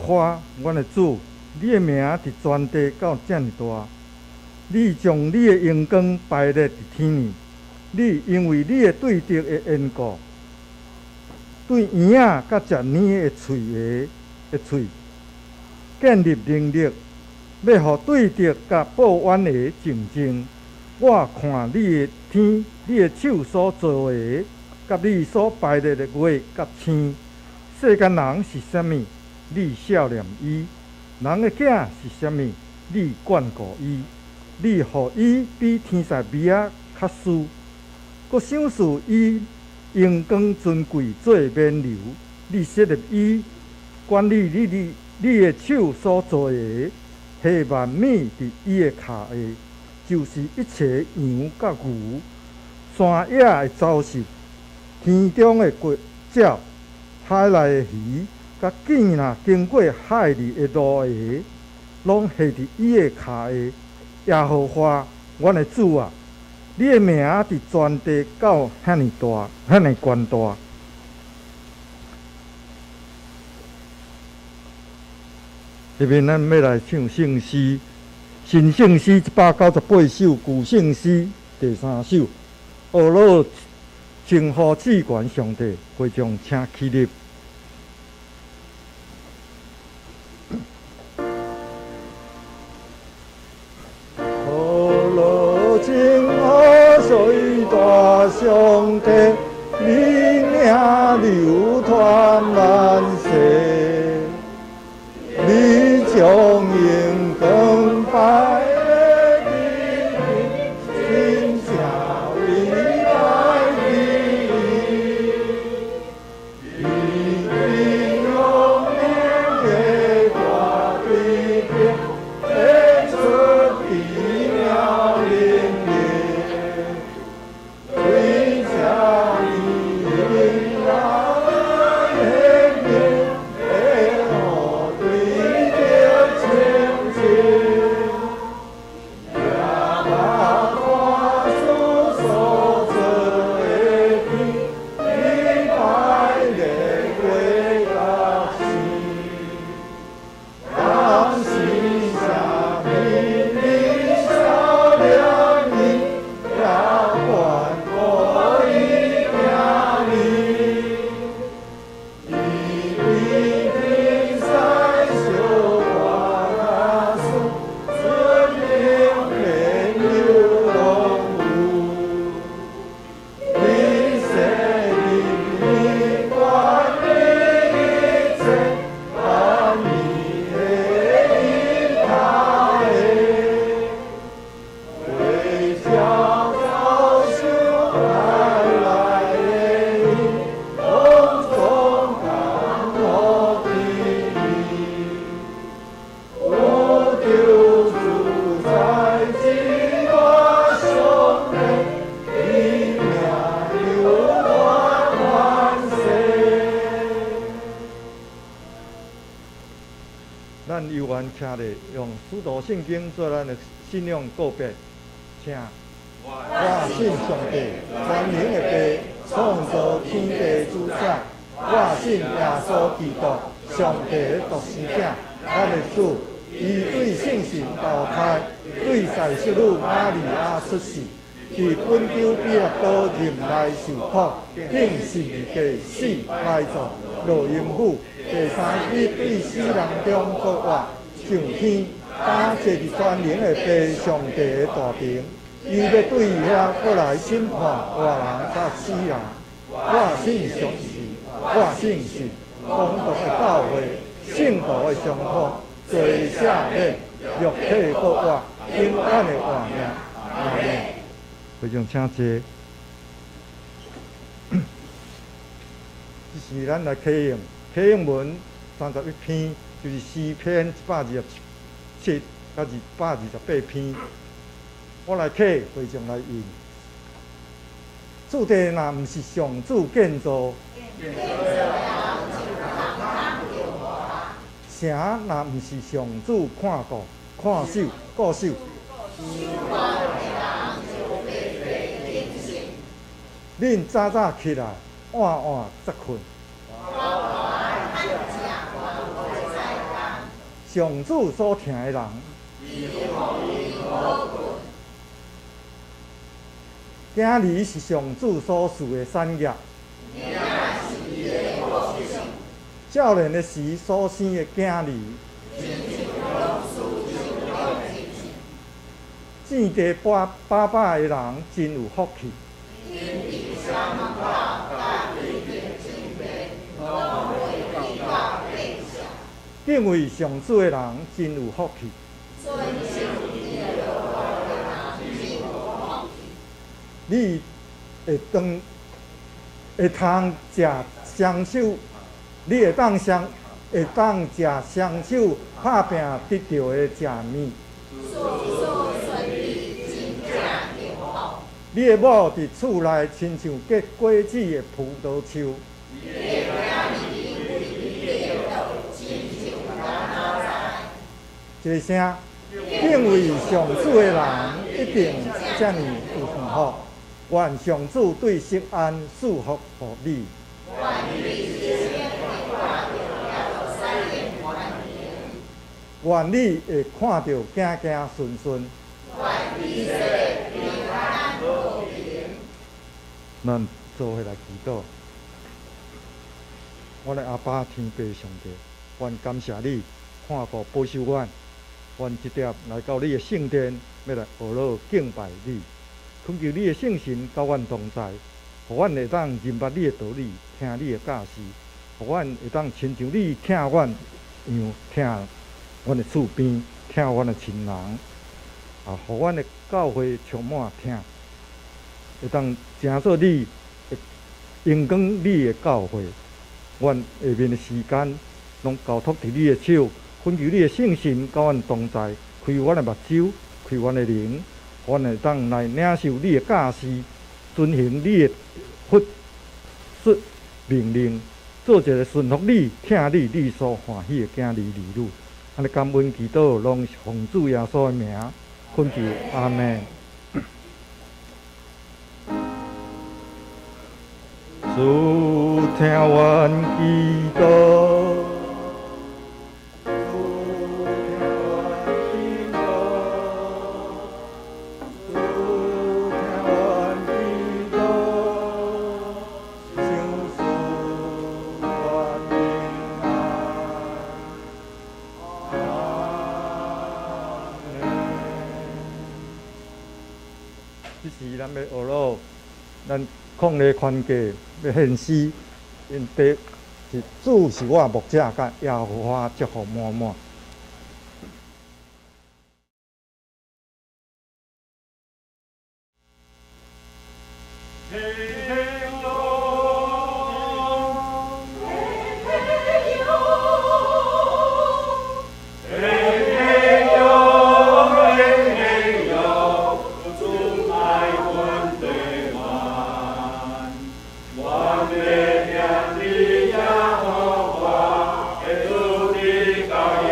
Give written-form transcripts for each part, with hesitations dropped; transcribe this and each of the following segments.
華，阮的主，你的名佇全地到遮爾大。你將你的榮光排列佇天爾，你因為你的對德的緣故，對嬰仔佮食奶的喙的喙，建立能力，欲予對德佮報怨的靜靜。我看你的天，你的手所造的，佮你所排列的月佮星，世間人是啥物？你惜念伊；人的囝是啥物？你眷顧伊。你予伊比天使微仔較輸，閣賞賜伊榮光尊貴做冕旒。你設立伊管理你的手所造的，下萬物佇伊的跤下，就是一切羊佮牛，山野的走獸，天中的鳥，海內的魚，佮見若經過海裡的路的，攏下佇伊的跤下。耶和華，阮的主啊，你的名佇全地到遐爾大，遐爾懸大。下面咱欲來唱聖詩，新聖詩198首，舊聖詩第三首。呵咾稱呼至懸上帝，會眾請起立。呵咾稱呼最大上帝，你名流傳萬世，你將榮光擺列佇天，真正偉大的伊，伊用你的大威力，發出奇妙能力，對這伊來顯明，會予對著清淨。耶和華主所造的天，你排列月佮星，人是啥物？你惜念伊，也眷顧伊疼你。伊比天使小可較輸，尊榮冕旒攏有。你設立伊管理一切，萬物的伊跤下，為照走獸帶來的鷹，攏總降予佇伊。有著主宰至大上帝，伊名流傳萬世。咱有緣徛咧，用使徒聖經做咱的信仰告白，請。我信上帝，全能的父，創造天地主宰。我信耶穌基督，上帝的獨生子，咱的主。伊對聖神投胎，對祭司女瑪利亞出世，佇本丟彼拉多忍耐受苦，釘十字架死埋葬，落陰府，第三日對死人中復活，上天，擔坐佇全能的父上帝的大爿。伊欲對遐閣來審判活人佮死人。我信上神，我信神，公同的教會，聖徒的相通，罪赦免，肉體復活，永遠的活命。阿們。會眾請坐。這是咱來啟用啟用文31篇，就是詩篇127佮228篇。我來啟，會眾來應。厝地若毋是上主建造，城若毋是上主看顧、看守、顧守，恁早早起來，晚晚才睏。上主所疼的人。囝兒是上主所賜的產業。少年的時所生的囝兒。見地飽飽飽的人真有福氣。敬畏上主的人真有福氣。你會當會通食雙手，你會當雙會當食雙手拍拚得著的食物。你的某佇厝內親像結果子的葡萄樹。一个聲，敬畏上主的人一定遮爾有幸福。願上主對錫安賜福予你。願你會看著子子孫孫。咱做伙來祈禱。阮的阿爸天父上帝，阮感謝你看顧保守阮，阮這粒來到你的聖殿，欲來學樂敬拜你，懇求你的聖神佮阮同在，予阮會當認捌你的道理，聽你的教示，予阮會當親像你疼阮一樣疼阮的厝邊，疼阮的親人，啊，予阮的教會充滿疼，會當成做你的榮光，你的教會。阮下面的時間攏交託佇你的手，懇求你的聖神佮阮同在，開阮的目睭，開阮的靈，阮會當來領受你的教示，遵行你的法術命令，做一个順服你、疼你、你所歡喜的囝兒兒女。按呢感恩祈禱，攏是奉主耶穌的名，懇求阿們。主聽阮祈禱，主聽阮祈禱，主聽阮祈禱，賞賜阮平安。阿們。這時咱欲學囉，咱曠禮寬價欲獻詩，𪜶題是主是我牧者，佮耶和華祝福滿滿。嘿嘿喲，嘿嘿喲，嘿嘿喲，嘿嘿喲，主愛阮地萬，阮欲行佇耶和華的旨意到永遠。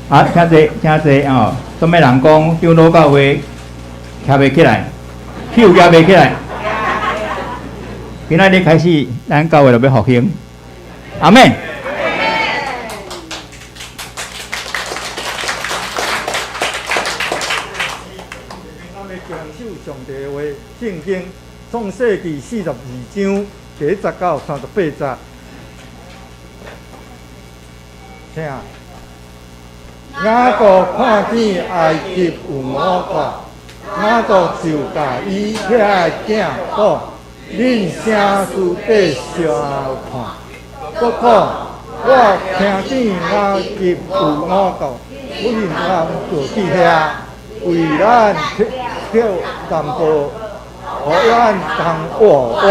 啊，請坐，請坐哦。啥物人講長老教會徛袂起來，手舉袂起來。今仔日開始，咱教會就欲復興。阿們。咱欲遵守上帝的話，聖經創世記42章第1節到38節，請。雅各看見埃及有五穀，雅各就共伊遐的囝講：恁啥事綴相看？閣講：我聽見埃及有五穀，阮通過去遐，為咱挑淡薄，予咱通活活，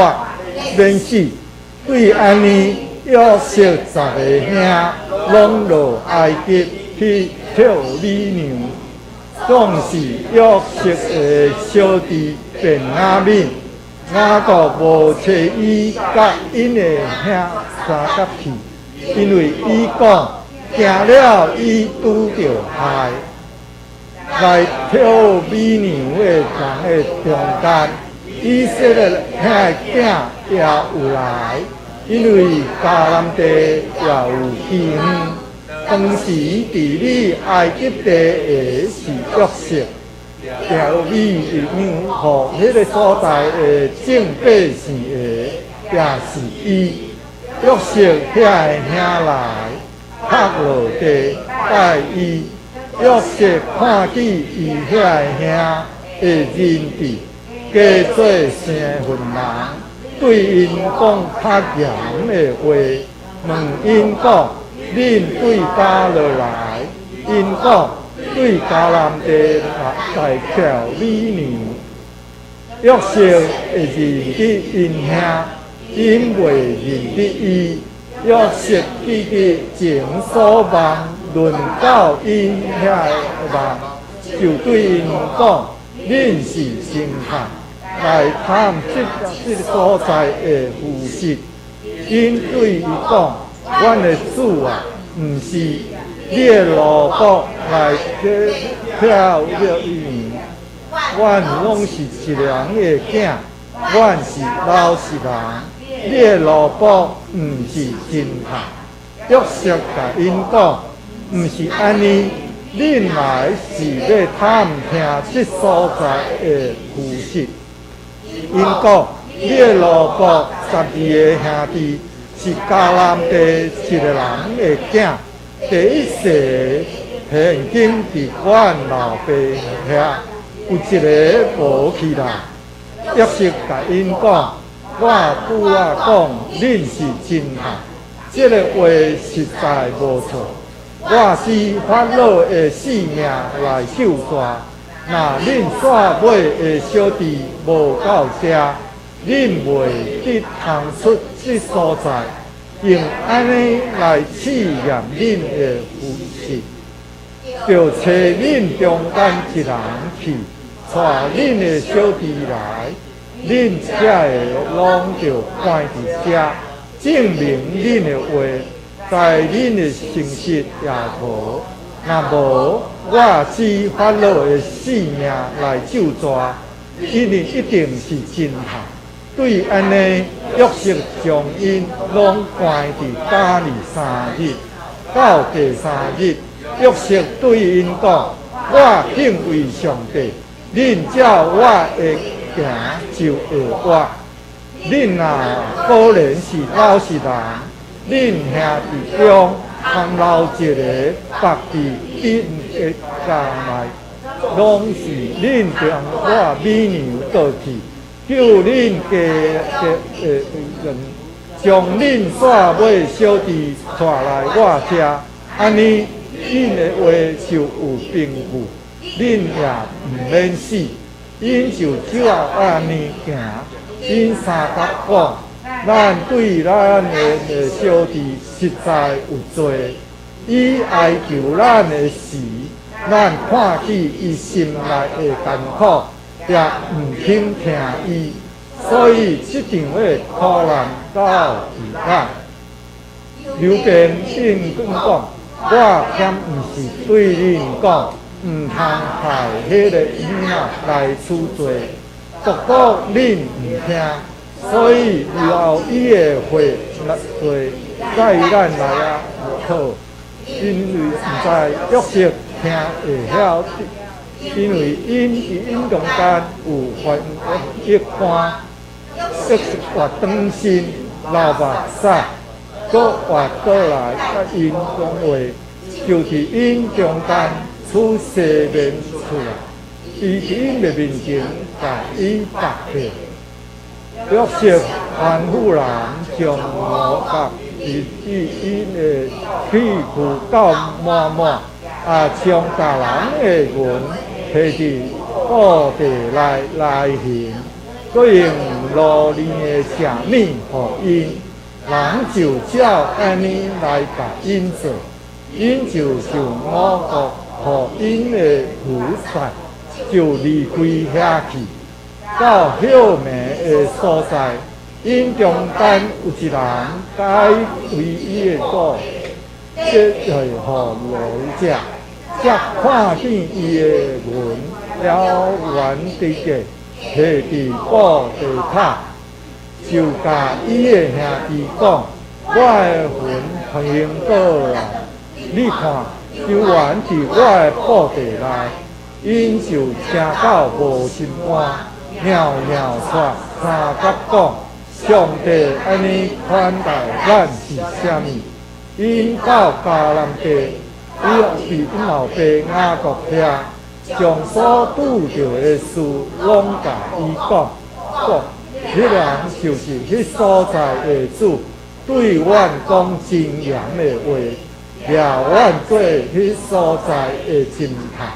免死。對按呢，約瑟十个兄攏落埃及去挑米糧，總是約瑟的小弟便雅憫，雅各無揣伊佮𪜶的兄相佮去，因為伊講驚了伊拄著害。來挑米糧的人的中間，以色列兄的囝也有來，因為迦南地也有饑荒。當時治理埃及地的是約瑟，調米糧予彼个所在的眾百姓的也是伊。約瑟遐的兄來，伏落地拜伊。約瑟看見伊遐的兄會認得，假做生份人，對𪜶講較嚴的話，問𪜶講：恁對佗落來？𪜶講：對迦南地來挑米糧。約瑟會認得𪜶兄，𪜶袂認得伊。約瑟記得前所夢論到𪜶遐的夢，就對𪜶講：恁是偵探，來探這這个所在的虛實。𪜶對伊講：阮的主啊，毋是，你的奴僕來去挑米糧，阮攏是一个人的囝，阮是老實人，你的奴僕毋是偵探。約瑟共𪜶講：毋是按呢，恁來是欲探聽這所在的虛實。𪜶講：你的奴僕12个兄弟是迦南地一个人的囝，第一世現今佇阮老爸遐，有一个無去來。約瑟共𪜶講：我拄仔講恁是偵探，這个話實在無錯。我使法老的性命來救煞，若恁煞尾的小弟無到遮，恁袂得通出這所在，用按呢來試驗恁的虛實，著揣恁中間一人去，帶恁的小弟來，恁遮个攏著關佇遮，證明恁的話，知恁的誠實抑無。若無，我使法老的性命來咒詛，𪜶一定是偵探。對按呢，約瑟將𪜶攏關佇監裡三日，到第三日，約瑟對𪜶講：我敬畏上帝，恁照我的行就會活。恁若果然是老實人，恁兄弟中通留一个縛佇恁的鉗內，攏是恁將我米糧倒去，救恁家的人，將恁煞尾小弟帶來我遮，按呢，恁的話就有憑據，恁也毋免死。𪜶就照按呢行，𪜶相佮講：咱對咱的小弟實在有罪。伊哀求咱的時，咱看見伊心內的艱苦，也毋肯聽伊，所以這場的苦難到佇咱。流便應允講：我敢毋是對恁講，毋通害彼个囡仔來處罪？不過恁毋聽，所以以後伊的血罪在咱來啊討，因為毋知約瑟聽會曉，因為𪜶佇𪜶中間有翻譯官，約瑟活轉身流目屎，閣活倒來佮𪜶講話，就佇𪜶中間取西緬出來，伊佇𪜶的面前共伊縛起。約瑟吩咐人將五穀佇𪜶的器具到滿滿，也將逐人的銀提佇布袋內來還，閣用羅煉的食物予𪜶，人就照按呢來共𪜶做，𪜶就受五穀予𪜶的父宰，就離開遐去，到歇暝的所在。𪜶中間有一人改為伊的主，這是予奴者，才看見伊的銀了然得個，下佇布袋跤，就共伊的兄弟講：我的銀還過來，你看，猶原佇我的布袋內。𪜶就驚到無心肝，蟯蟯掣相佮講：上帝按呢款待咱是啥物？𪜶到迦南地，伊佇𪜶老爸雅各遐，將所拄著的事攏共伊講。講，彼人就是彼所在的主，對阮講真言的話，掠阮做彼所在的偵探。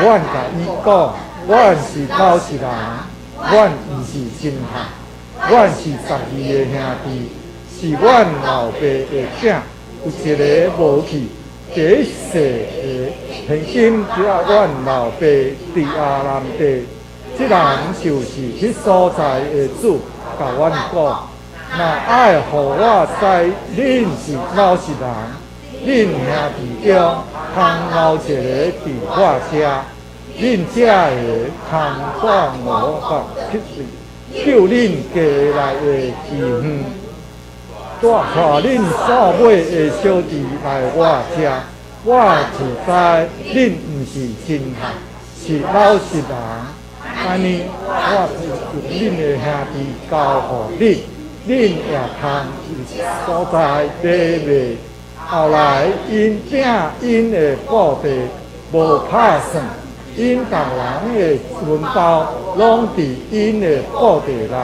阮共伊講，阮是老實人，阮毋是偵探，阮是12个兄弟，是阮老爸的囝，有一个無去，第一世的，現今佇阮老爸佇亞蘭地，這人就是彼所在的主，共阮講，若愛予我知恁是老實人，恁兄弟中通留一个佇我遮，恁才會通帶五穀去救恁家內的妓女，帶帶恁所買的小弟來我遮，我就知恁毋是偵探，是老實人。按呢，我就將恁的兄弟交予恁，恁也通佇所在買賣。後來，𪜶摒𪜶的布袋無拍算，𪜶逐人的銀包攏佇𪜶的布袋內。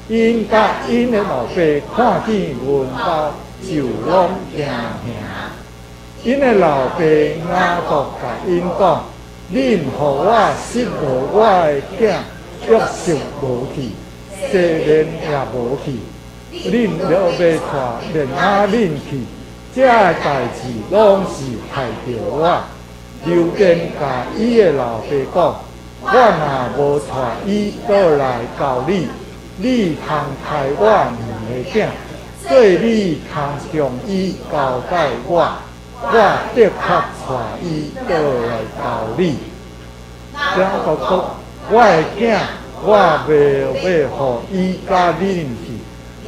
𪜶佮𪜶的老爸看見銀包，就攏驚嚇。𪜶的老爸雅各共𪜶講：恁予我失落我的囝約瑟無去，西緬也無去，恁若欲帶連仔恁去，這代誌攏是害著我。流便共伊的老爸講：我若無帶伊倒來交你，你通刣我兩个囝，做你通將伊交代我，我的確帶伊倒來交你。雅各講：我的囝，我袂欲予伊佮恁去，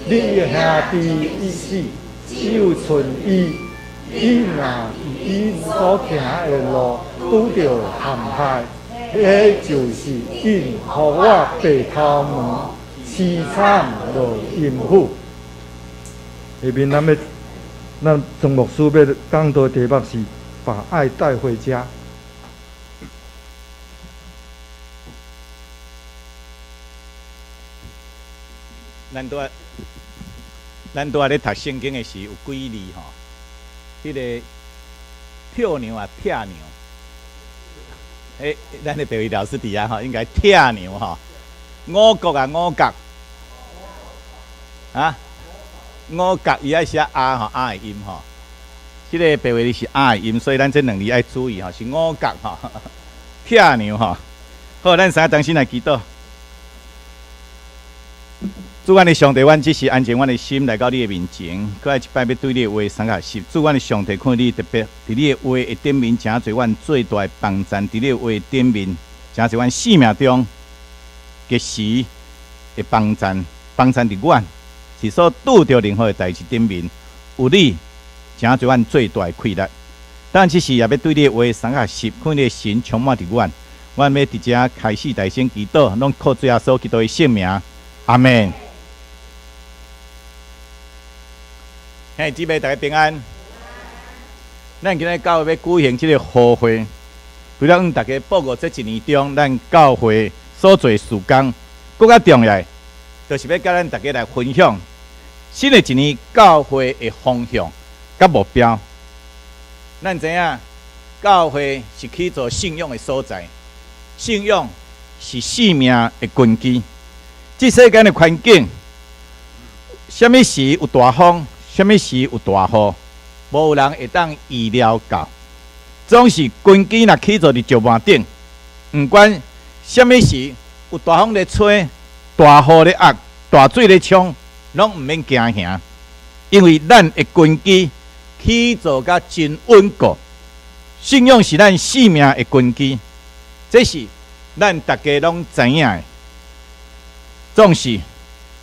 你兄弟已死，只有賰伊。伊若佇伊所行的路拄著陷害，彼就是𪜶予我白頭毛淒慘落陰府。下面咱欲，咱莊牧師欲講道題目是把愛帶回家。咱拄仔，咱拄仔咧讀聖經的時有幾字吼，彼个跳娘啊，拆娘，欸，咱的白老師佇遐吼，應該拆娘吼，五穀啊，五穀，啊，五穀伊愛寫啊吼，啊的音吼，這个白話字是啊的音，所以咱這兩字愛注意吼，是五穀吼，拆娘吼，好，咱三個同心來祈禱。主阮的上帝，阮只是安靜阮的心來到你的面前，閣來一擺欲對你的話相學習。主阮的上帝，看你特別佇你的話的頂面，誠濟阮最大的幫贊；佇你的話的頂面，誠濟阮生命中及時的幫贊，幫贊佇阮是所拄著任何的代誌頂面，有你誠濟阮最大的氣力。咱這時也欲對你的話相學習，看你的神充滿佇阮，阮欲佇遮開始大聲祈禱，攏靠主耶穌基督的聖名，阿門。兄弟姊妹，大家平安。咱今日教會欲舉行這个聚會，除了向大家報告這一年中咱教會所做的事工，閣較重要的，就是欲佮咱大家來分享新的一年教會的方向佮目標。咱知影，教會是去做信仰的所在，信仰是生命的根基。這世間的環境，啥物時有大風，啥物時有大雨，無人會當預料到。總是根基若起做佇石盤頂，毋管啥物時有大風咧吹，大雨咧壓，大水咧沖，攏毋免驚嚇，因為咱的根基起做甲真穩固。信仰是咱生命的根基，這是咱逐家攏知影的。總是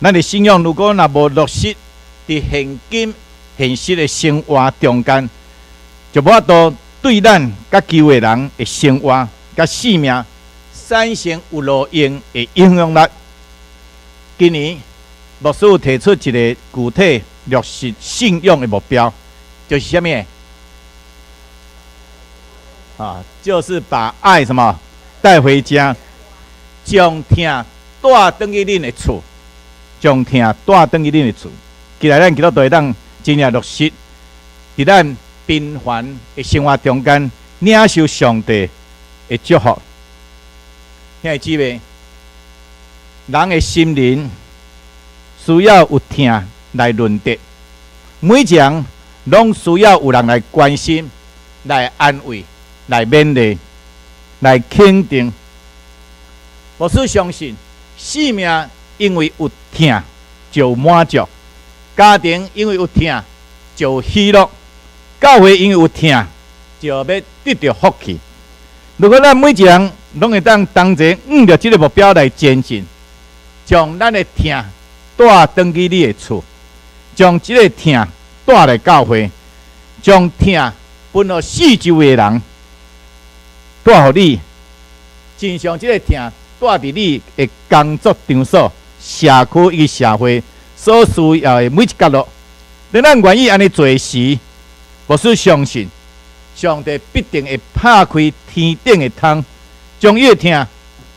咱的信仰，如果若無落實佇現今現實的生活中間，就無法度對咱佮救的人的生活佮生命產生有路用的影響力。今年牧師提出一个具體落實信仰的目標，就是啥物？啊，就是把愛什麼帶回家，將疼帶轉去恁的厝，將疼帶轉去恁的厝。期待咱基督徒會當真正落實，佇咱平凡的生活中間，領受上帝的祝福。兄弟姊妹，人的心靈需要有疼來潤澤，每一個人攏需要有人來關心、來安慰、來勉勵、來肯定。牧師相信，生命因為有疼就有滿足。家庭因為有疼就有喜樂，教會因為有疼就欲得著福氣。如果咱每一個人攏會當同齊向著這个目標來前進，將咱的疼帶轉去你的厝，將這个疼帶來教會，將疼分予四周圍的人，帶予你，親像這个疼帶佇你的工作場所、社區以及社會所需要的每一角落。當咱願意按呢做時，牧師相信上帝必定會拍開天頂的窗，將伊的疼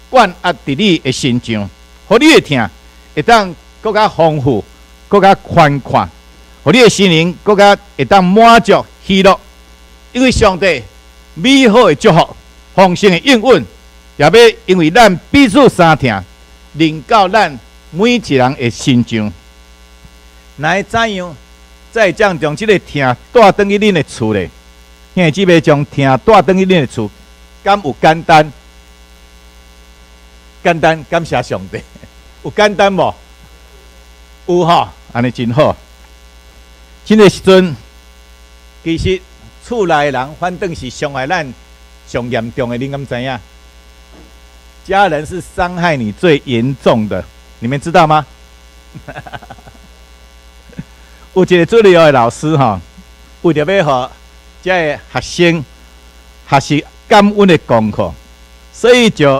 灌壓佇你的身上，予你的疼會當閣較豐富、閣較寬闊，予你的心靈閣較會當滿足喜樂。因為上帝美好的祝福、豐盛的應允，也欲因為咱彼此相疼，臨到咱每一人的身上。若會怎樣？才會將這个疼帶轉去恁的厝咧？兄弟姊妹，將疼帶轉去恁的厝，敢有簡單？簡單，感謝上帝。有簡單無？有吼，按呢真好。這个時陣，其實厝內人反轉是傷害咱上嚴重的，恁敢知影？家人是傷害你最嚴重的，你們知道嗎？有一个主日學的老師吼，為著欲予這个學生學習感恩的功課，所以就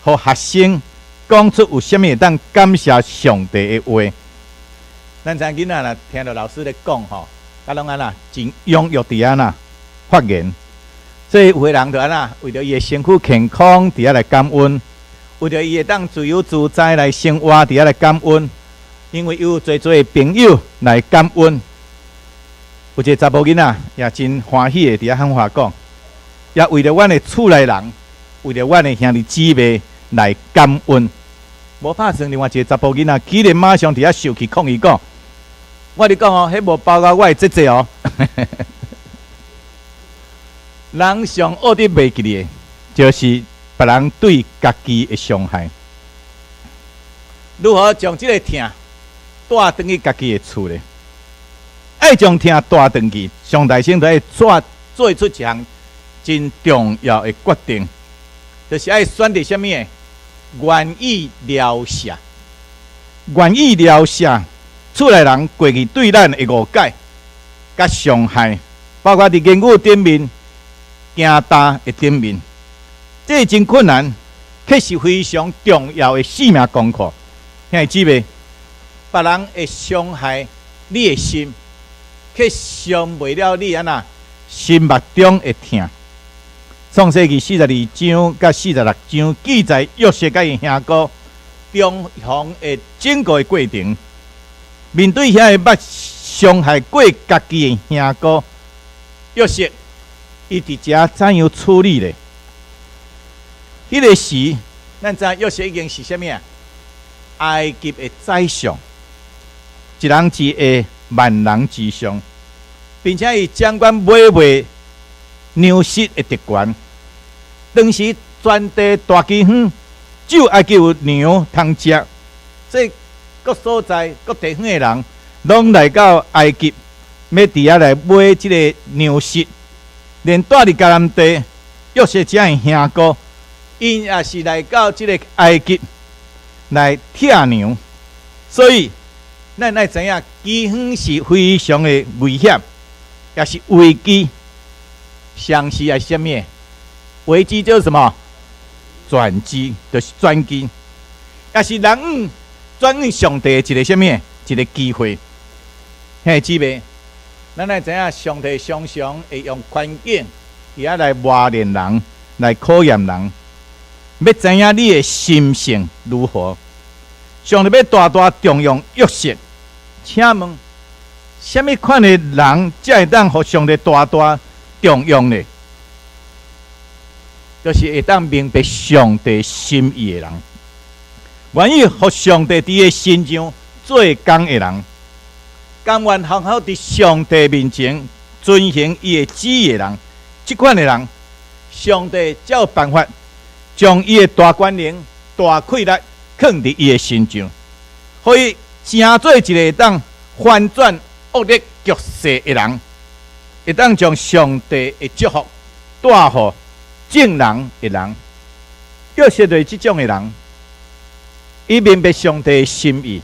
予學生講出有啥物會當感謝上帝的話。咱知影囡仔若聽著老師咧講吼，啊攏按怎真踴躍佇按怎發言。所以有的人就按怎為著伊的身軀健康佇遐來感恩，為著伊會當自由自在來生活佇遐來感恩。因為有濟濟的朋友來感恩，有一个查埔囡仔也真歡喜的佇遐喊話講，也為著阮的厝內人，為著阮的兄弟姊妹來感恩。無拍算，另外一个查埔囡仔，居然馬上佇遐受氣抗議講：我佇講哦，彼無包括我的姐姐哦。人上惡得袂記的，就是別人對家己的傷害。如何將這个疼帶轉去家己的厝咧？愛將疼帶轉去，上帝先就愛做出一項真重要的決定，就是愛選擇啥物的？願意饒赦，願意饒赦厝內人過去對咱的誤解、佮傷害，包括佇言語頂面、行動的頂面，這真困難，卻是非常重要的性命功課。兄弟姊妹，別人會傷害你的心，卻傷袂了你按怎心目中的疼。創世記42章佮46章記載約瑟佮伊兄哥重逢的整個的過程。面對遐个捌傷害過家己的兄哥，約瑟，伊佇遮怎樣處理咧？彼个時，咱知影約瑟已經是啥物啊？埃及的宰相，一人之下，萬人之上，並且伊掌管買賣糧食的特權。當時全地大饑荒，只有埃及有糧通食，所以各所在、各地方的人，攏來到埃及，欲佇遐來買這个糧食。連蹛佇迦南地約瑟遮的兄哥，𪜶也是來到這个埃及來拆糧。所以，咱愛知影，饑荒是非常的危險，也是危機。相似也是啥物？危機就是什麼？轉機，就是轉機，也是人轉向上帝的一個啥物？一個機會。兄弟姊妹，咱愛知影，上帝常常會用環境佇遐來磨練人，來考驗人，欲知影你的心性如何。上帝欲大大重用約瑟，請問，啥物款的人才會當予上帝大大重用呢？就是會當明白上帝心意的人，願意予上帝佇伊身上做工的人，甘願降服佇上帝面前遵行伊的旨意的人，這款的人，上帝才有辦法將伊的大權能、大氣力囥佇伊的身上，予伊成做一個會當翻轉惡劣局勢的人，會當將上帝的祝福帶予眾人的人。約瑟就是這種的人，伊明白上帝的心意，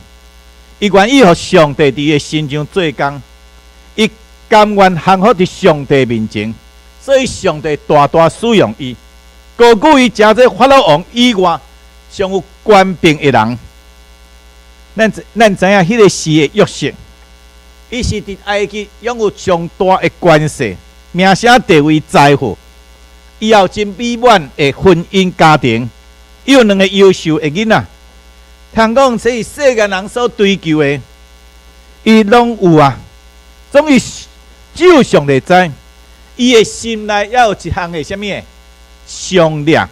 伊願意予上帝佇伊的身上做工，伊甘願降服佇上帝面前，所以上帝大大使用伊，高舉伊成做法老王以外上有權柄的人。咱知影彼个時的約瑟，伊是佇埃及擁有上大的權勢、名聲、地位、財富。伊有真美滿的婚姻家庭，伊有兩个優秀的囡仔。通講這是世間人所追求的，伊攏有啊。總之只有上帝知，伊的心內猶有一項的啥物的傷掠，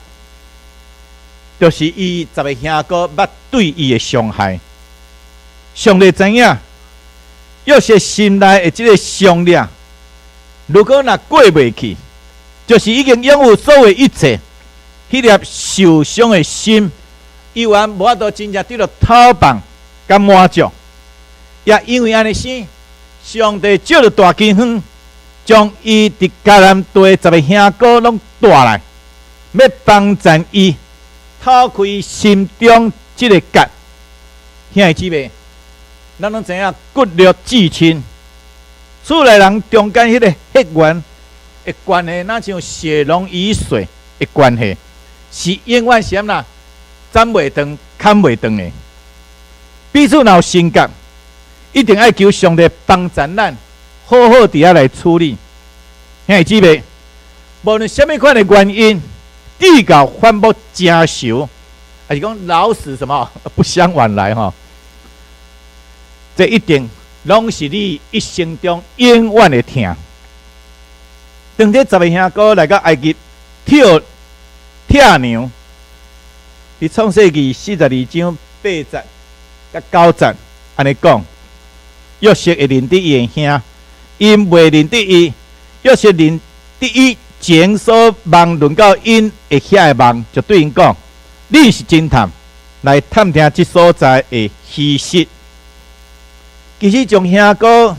就是伊十个兄哥捌對伊的傷害。上帝知影，約瑟心內的這个傷掠，如果若過袂去，就是已經擁有所有一切，彼粒受傷的心，猶原無法度真正得著透放佮滿足。也因為按呢生，上帝藉著大饑荒，將伊佇迦南地十个兄哥攏帶來，欲幫贊伊透開心中這个結。兄弟姊妹，咱攏知影骨肉至親，厝內人中間彼个血緣的關係，若像血濃於水的關係，是永遠是按怎斬袂斷、砍袂斷的。彼此若有心結，一定愛求上帝幫贊咱，好好佇遐來處理。兄弟姊妹，無論啥物款的原因，至到反目成仇，抑是講老死什麼不相往來吼，這一定攏是你一生中永遠的疼。當這十个兄哥來到埃及拆糧，佇創世記42章8節佮9節按呢講，約瑟會認得伊的兄，𪜶袂認得伊。約瑟認得以前所夢論到𪜶的遐个夢，就對𪜶講：恁是偵探，來探聽這所在的虛實。其實將兄哥，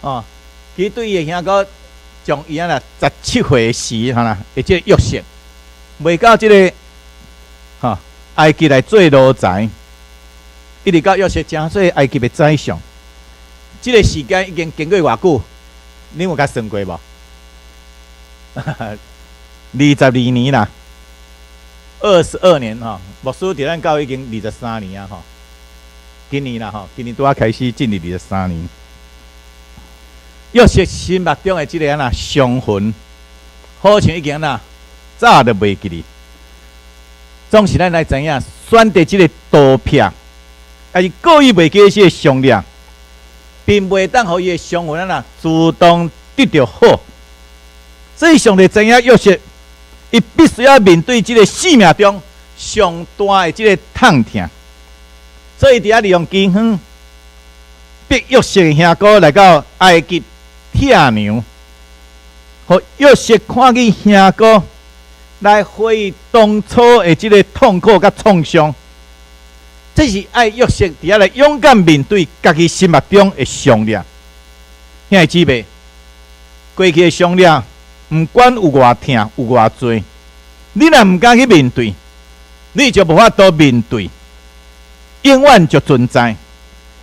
哦，其實對伊的兄哥，將伊按怎17歲時，吼啦，的這個約瑟，賣到這个，吼，埃及來做奴才，一直到約瑟成做埃及的宰相。這个時間已經經過偌久？恁有共算過無？22年啦，22年吼，牧師佇咱教會已經23年啊吼，今年啦吼，今年拄仔開始進入二十三年。約瑟心目中的這个按怎傷痕，好像已經按怎早就袂記得。總是咱來知影，選擇這个逃避，抑是故意袂記這個傷痛，並袂當予伊的傷痕按怎自動得著好。所以上帝知影約瑟，伊必須要面對這个生命中上大的這个痛疼，所以佇遐利用饑荒，逼約瑟的兄哥來到埃及拆糧，予約瑟看見兄哥來回憶當初的這个痛苦佮創傷，這是愛約瑟佇遐來勇敢面對家己心目中的傷痛。兄弟姊妹，過去的傷痛，毋管有偌疼，有偌濟，你若毋敢去面對，你就無法度面對，永遠就存在。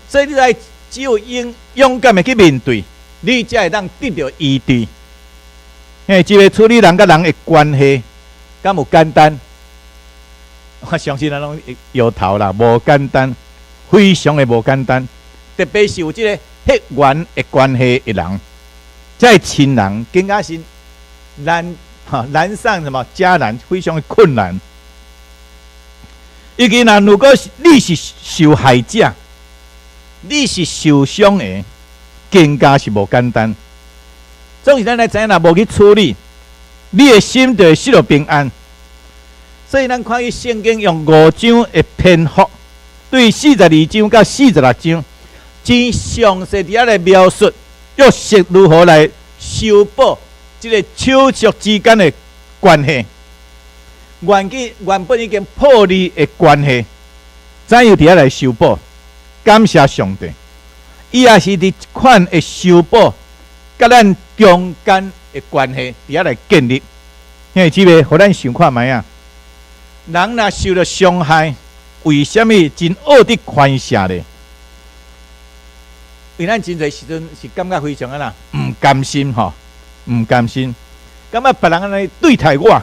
所以你愛只有勇勇敢的去面對，你才會當得著醫治。因為這个處理人佮人的關係，敢有簡單？我相信咱攏會搖頭啦，無簡單，非常的無簡單。特別是有這个血緣的關係的人，這个親人更加是難哈難上什麼加難，非常的困難。尤其若如果是你是受害者，你是受傷的，更加是無簡單。總是咱來知影，若無去處理，你的心就會失落平安。所以咱看見聖經用五章的篇幅，對42章到46章，真詳細佇遐來描述約瑟如何來修補這个手足之間的關係。原本已經破裂的關係，怎樣佇遐來修補？感謝上帝，伊也是佇這款的修補，佮咱中間的關係佇遐來建立。兄弟姊妹，予咱想看覓啊？人若受著傷害，為啥物真惡得寬赦咧？因為咱真濟時陣是感覺非常按怎毋甘心吼，毋甘心，感覺別人按呢對待我，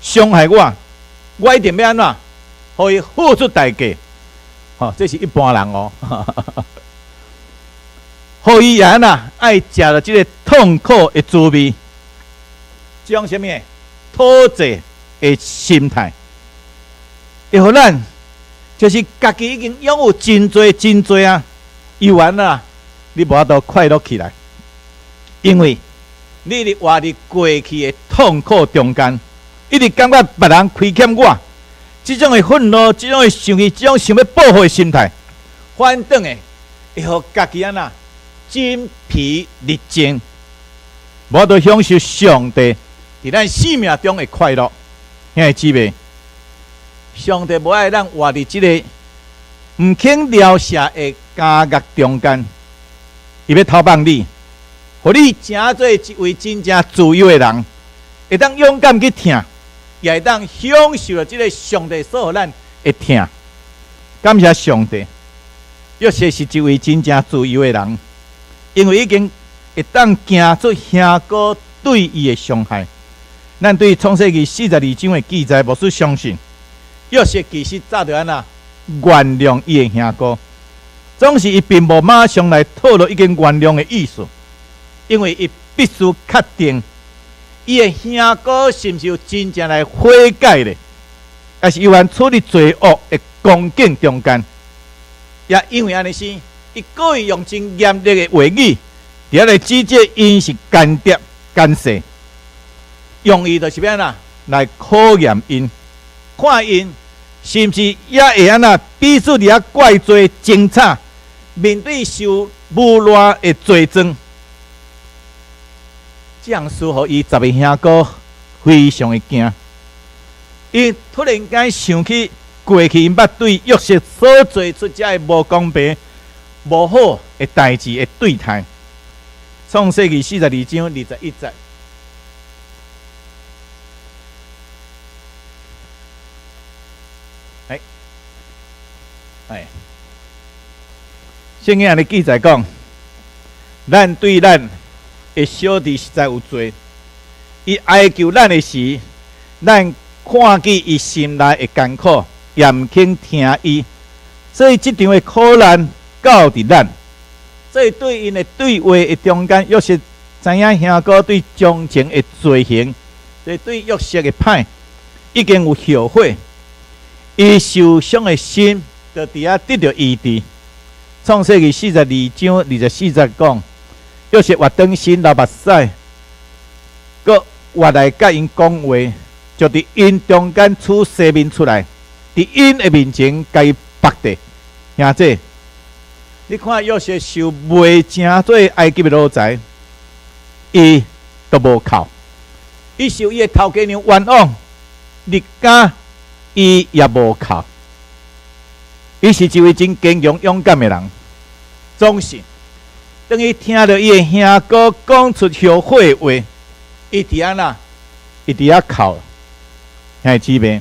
傷害我，我一定欲按怎，予伊付出代價。吼，這是一般人哦。予伊也按怎愛食著這个痛苦的滋味，這種啥物討債的心態，會予咱就是家己已經擁有真濟真濟啊，猶原啊，你無法度快樂起來，因為你佇活佇過去的痛苦中間，一直感覺別人虧欠我，這種的憤怒，這種的生氣，這種想欲報復的心態，反轉的會予家己按怎精疲力盡，無法度享受上帝佇咱生命中的快樂。兄弟姊妹，上帝無愛咱活佇這个毋肯饒赦的監獄中間，伊欲偷放你，予你成做一位真正自由的人，會當勇敢去疼，也會當享受著這个上帝所予咱的疼。感謝上帝，約瑟是一位真正自由的人，因為已經會當行出兄哥對伊的傷害。咱對創世記42章的記載，牧師相信約瑟其實早就按怎原諒伊的兄哥，總是伊並無馬上來透露已經原諒的意思，因為伊必須確定伊的兄哥是毋是有真正來悔改咧，抑是猶原處佇罪惡的光景中間。也因為按呢是，伊故意用真嚴厲的話語，佇遐來指責𪜶是間諜奸細，用意就是欲按怎來考驗𪜶，看𪜶是毋是也會按怎彼此佇遐怪罪爭吵，面對受侮辱的罪狀，這樣事予伊十个兄哥非常的驚。伊突然間想起過去𪜶捌對約瑟所做出遮个無公平、無好的代誌的對待。創世記42章21節。哎，哎，聖經按呢記載講，咱對咱的小弟實在有罪，伊哀求咱的時，咱看見伊心內的艱苦，也毋肯聽伊，所以這場的苦難到佇咱。所以對𪜶的對話的中間，約瑟知影兄哥對從前的罪行，所以對約瑟的歹已經有後悔，伊受傷的心就佇遐得著醫治。創世記42章24節講，約瑟活轉身流目屎，閣活來佮𪜶講話，就佇𪜶中間取西面出來，佇𪜶的面前共伊縛著。兄弟，你看約瑟受賣成做埃及的奴才，伊都無哭。伊受伊的頭家娘冤枉，入監伊也無哭。伊是一位真堅強勇敢的人。總是當伊聽著伊的兄哥講出後悔的話，伊佇按怎？伊佇遐哭。兄弟姊妹，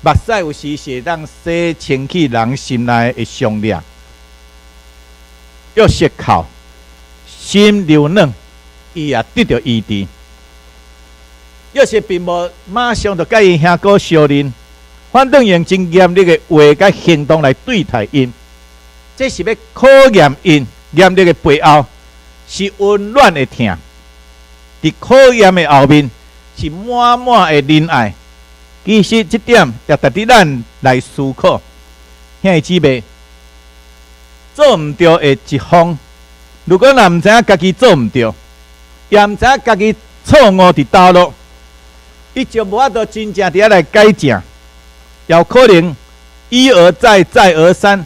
目屎有時是會當洗清氣人心內的傷裂。約瑟哭，心柔軟，伊也得著醫治。約瑟並無馬上就佮伊兄哥相認，反轉用真嚴厲的話佮行動來對待𪜶，這是欲考驗𪜶嚴厲的背後是溫暖的疼。佇考驗的後面是滿滿的仁愛。其實這點也值得咱來思考。兄弟姊妹，做毋對的一方，如果若毋知影家己做毋對，也毋知影家己錯誤佇佗落，伊就無法度真正佇遐來改正，也有可能一而再、再而三，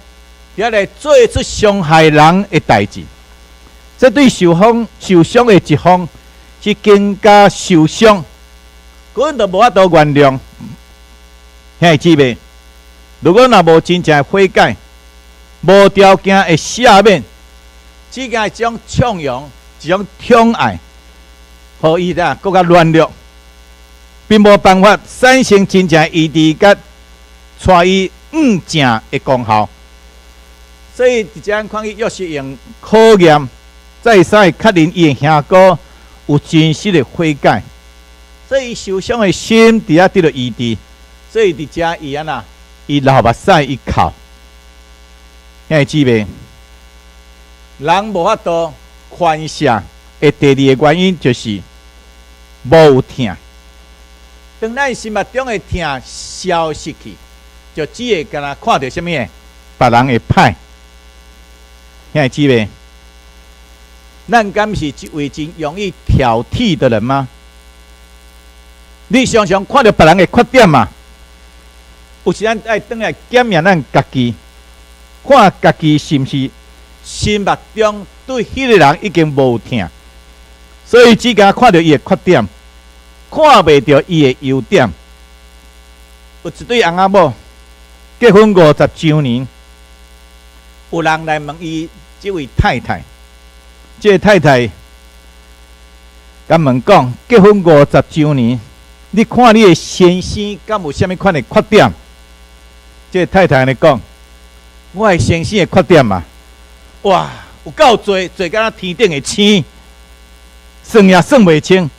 佇遐來做出傷害人的代誌。這對受傷的一方是更加受傷，根本就無法度原諒。兄弟姊妹，如果若無真正悔改，無條件的赦免，只驚一種縱容，一種寵愛，予伊啊閣較軟弱，並無辦法產生真正醫治佮帶伊向正的功效。所以，佇遮看見約瑟用考驗，再三確認伊的兄哥有真實的悔改，所以伊受傷的心佇遐得著醫治。所以佇遮伊按怎，伊流目屎，伊哭。兄弟姊妹，人無法度寬赦的第二個原因就是無有疼。當咱心目中的疼消失去，就只會干焦看著啥物的？別人的歹。兄弟姊妹，咱敢是一位真容易挑剔的人嗎？你常常看著別人的缺點嘛？有時咱愛轉來檢驗咱家己，看家己是毋是心目中對彼個人已經無疼，所以只敢看著伊的缺點，看袂著伊的優點。有一對翁仔某結婚50周年，有人來問伊這位太太，這个太太共問講：結婚50周年，你看你的先生敢有啥物款的缺點？這个太太按呢講：我的先生的缺點嘛，哇，有夠濟，濟敢若天頂的星，算也算袂清。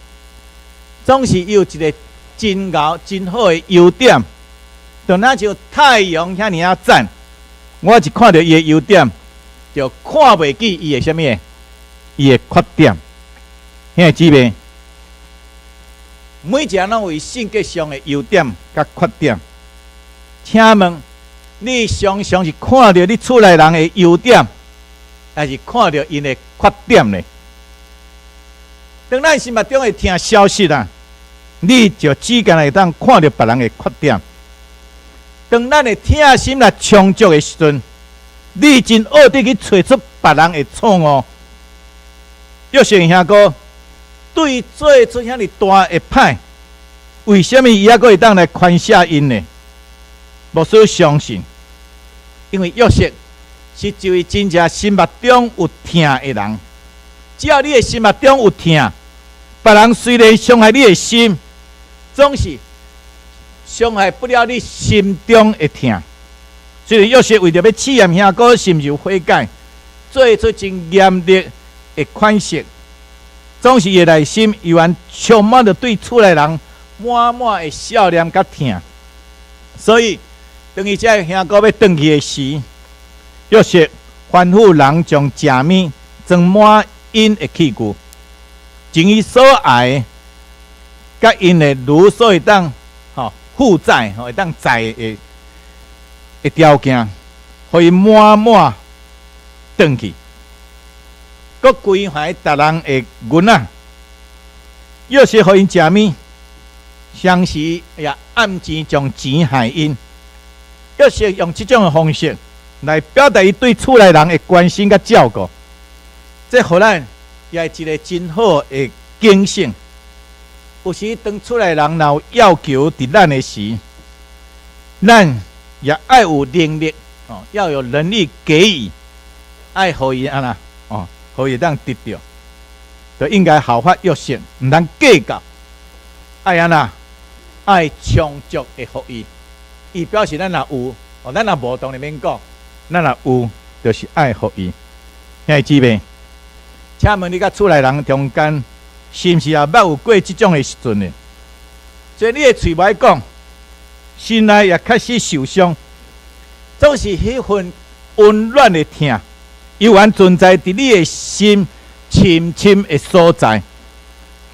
總是伊有一个真𠢕、真好的優點，就若像太陽遐爾仔讚。我一看著伊的優點，就看袂記伊的啥物的，伊的缺點。兄弟姊妹，每一个人攏有伊性格上的優點佮缺點。請問你常常是看著你厝內人的優點，還是看著𪜶的缺點呢？當咱心目中的疼消失啊，你就只干焦會當看著別人的缺點。當咱的疼心若充足的時陣，你真學得去揣出別人的錯誤。約瑟兄哥對做出遐爾大的歹，為啥物伊猶閣會當來寬赦𪜶呢？牧師相信，因為約瑟是一位真正心目中有疼的人。只要你的心目中有疼，別人雖然傷害你的心，總是傷害不了你心中的疼。雖然約瑟為著欲試驗兄哥是毋是有悔改，做出真嚴厲的款式，總是伊的內心猶原充滿著對厝內人滿滿的思念佮疼。所以，當伊這个兄哥欲轉去的時，約瑟吩咐人將食物裝滿𪜶的器具，盡伊所愛的，佮𪜶的驢所會當吼負載吼會當載的條件，予伊滿滿轉去，閣歸還逐人的銀仔。約瑟予𪜶食物，同時也暗錢將錢還𪜶。約瑟用這種的方式來表達伊對厝內人的關心佮照顧，這予咱也是一個真好的警醒。有時當厝內人若有要求佇咱的時，咱也愛有能力哦，要有能力給予，愛予伊按怎哦，予伊會當得著，就應該效法約瑟，毋通計較，愛按怎，愛充足的予伊，伊表示咱若有，哦，咱若無當然免講，咱若有，就是愛予伊。兄弟姊妹，請問你佮厝內人中間，是毋是也捌有過這種的時陣呢？雖然你的喙無愛講，心內也確實受傷，總是彼份溫暖的疼，猶原存在佇你的心深深的所在，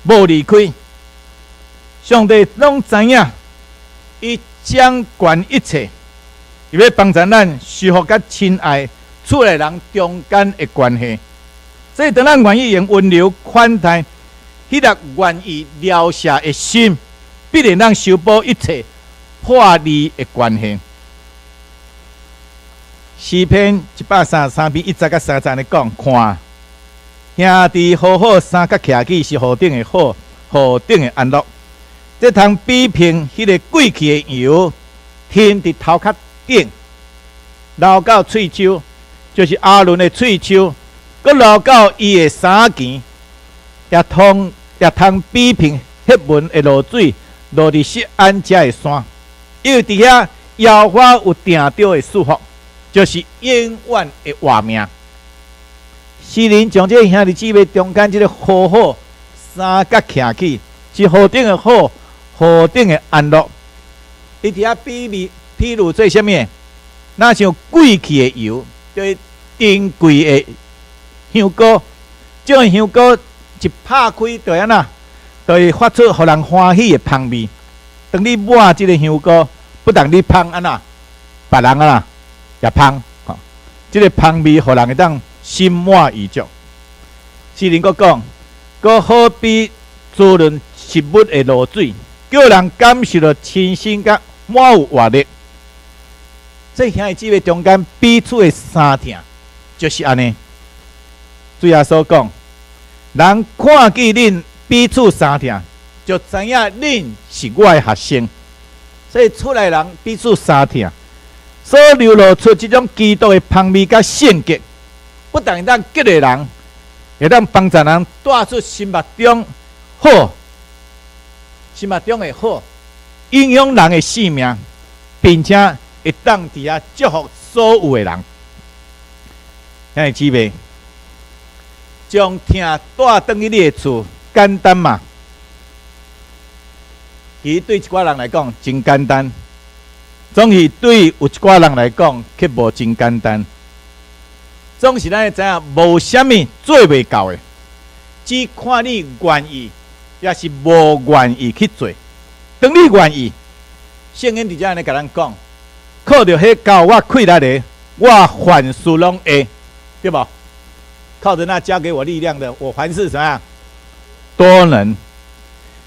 無離開。上帝攏知影，伊掌管一切，伊欲幫助咱修復佮親愛厝內人中間的關係。所以，當咱願意用溫柔款待彼粒願意饒赦的心，必然能修補一切破裂的關係。詩篇133篇1節佮3節按呢講，看兄弟和好相佮徛起是何等的好，何等的安樂。這通比拼彼个貴氣的油，添佇頭殼頂，流到喙鬚，就是亞倫的喙鬚，閣流到伊的衫襟，也通比拼黑門的露水落佇錫安遮的山，因為佇遐耶和華有定著的祝福，就是永遠的活命。詩人將這个兄弟姊妹中間這个和好相佮徛起，是何等的好，何等的安樂。伊佇遐比喻，譬如做啥物？若像貴氣的油，就是珍貴的香膏，這種香膏一拍開就按怎，就會發出予人歡喜的芳味。當你抹這个香膏，不但你芳按怎，別人按怎也芳。吼，這个芳味予人會當心滿意足。詩人閣講，閣好比滋潤食物的露水，叫人感受著清新佮滿有活力。這兄弟姊妹中間彼此的相疼，就是按呢。主耶穌講，人看見恁彼此相疼，就知影恁是我的學生。所以厝內人彼此相疼，所流露出這種基督的芳味佮性格，不但會當激勵人，會當幫助人帶出心目中好，心目中的好，影響人的性命，並且會當佇遐祝福所有的人。兄弟姊妹，將疼帶轉去你的厝，簡單嗎？其實對一寡人來講真簡單，總是對有一寡人來講卻無真簡單。總是咱會知影，無啥物做袂到的，只看你願意，抑是無願意去做。當你願意，聖經佇遮按呢共咱講，靠著彼加予我氣力的，我凡事攏會，對無？靠著那加給我力量的，我凡事怎樣都能。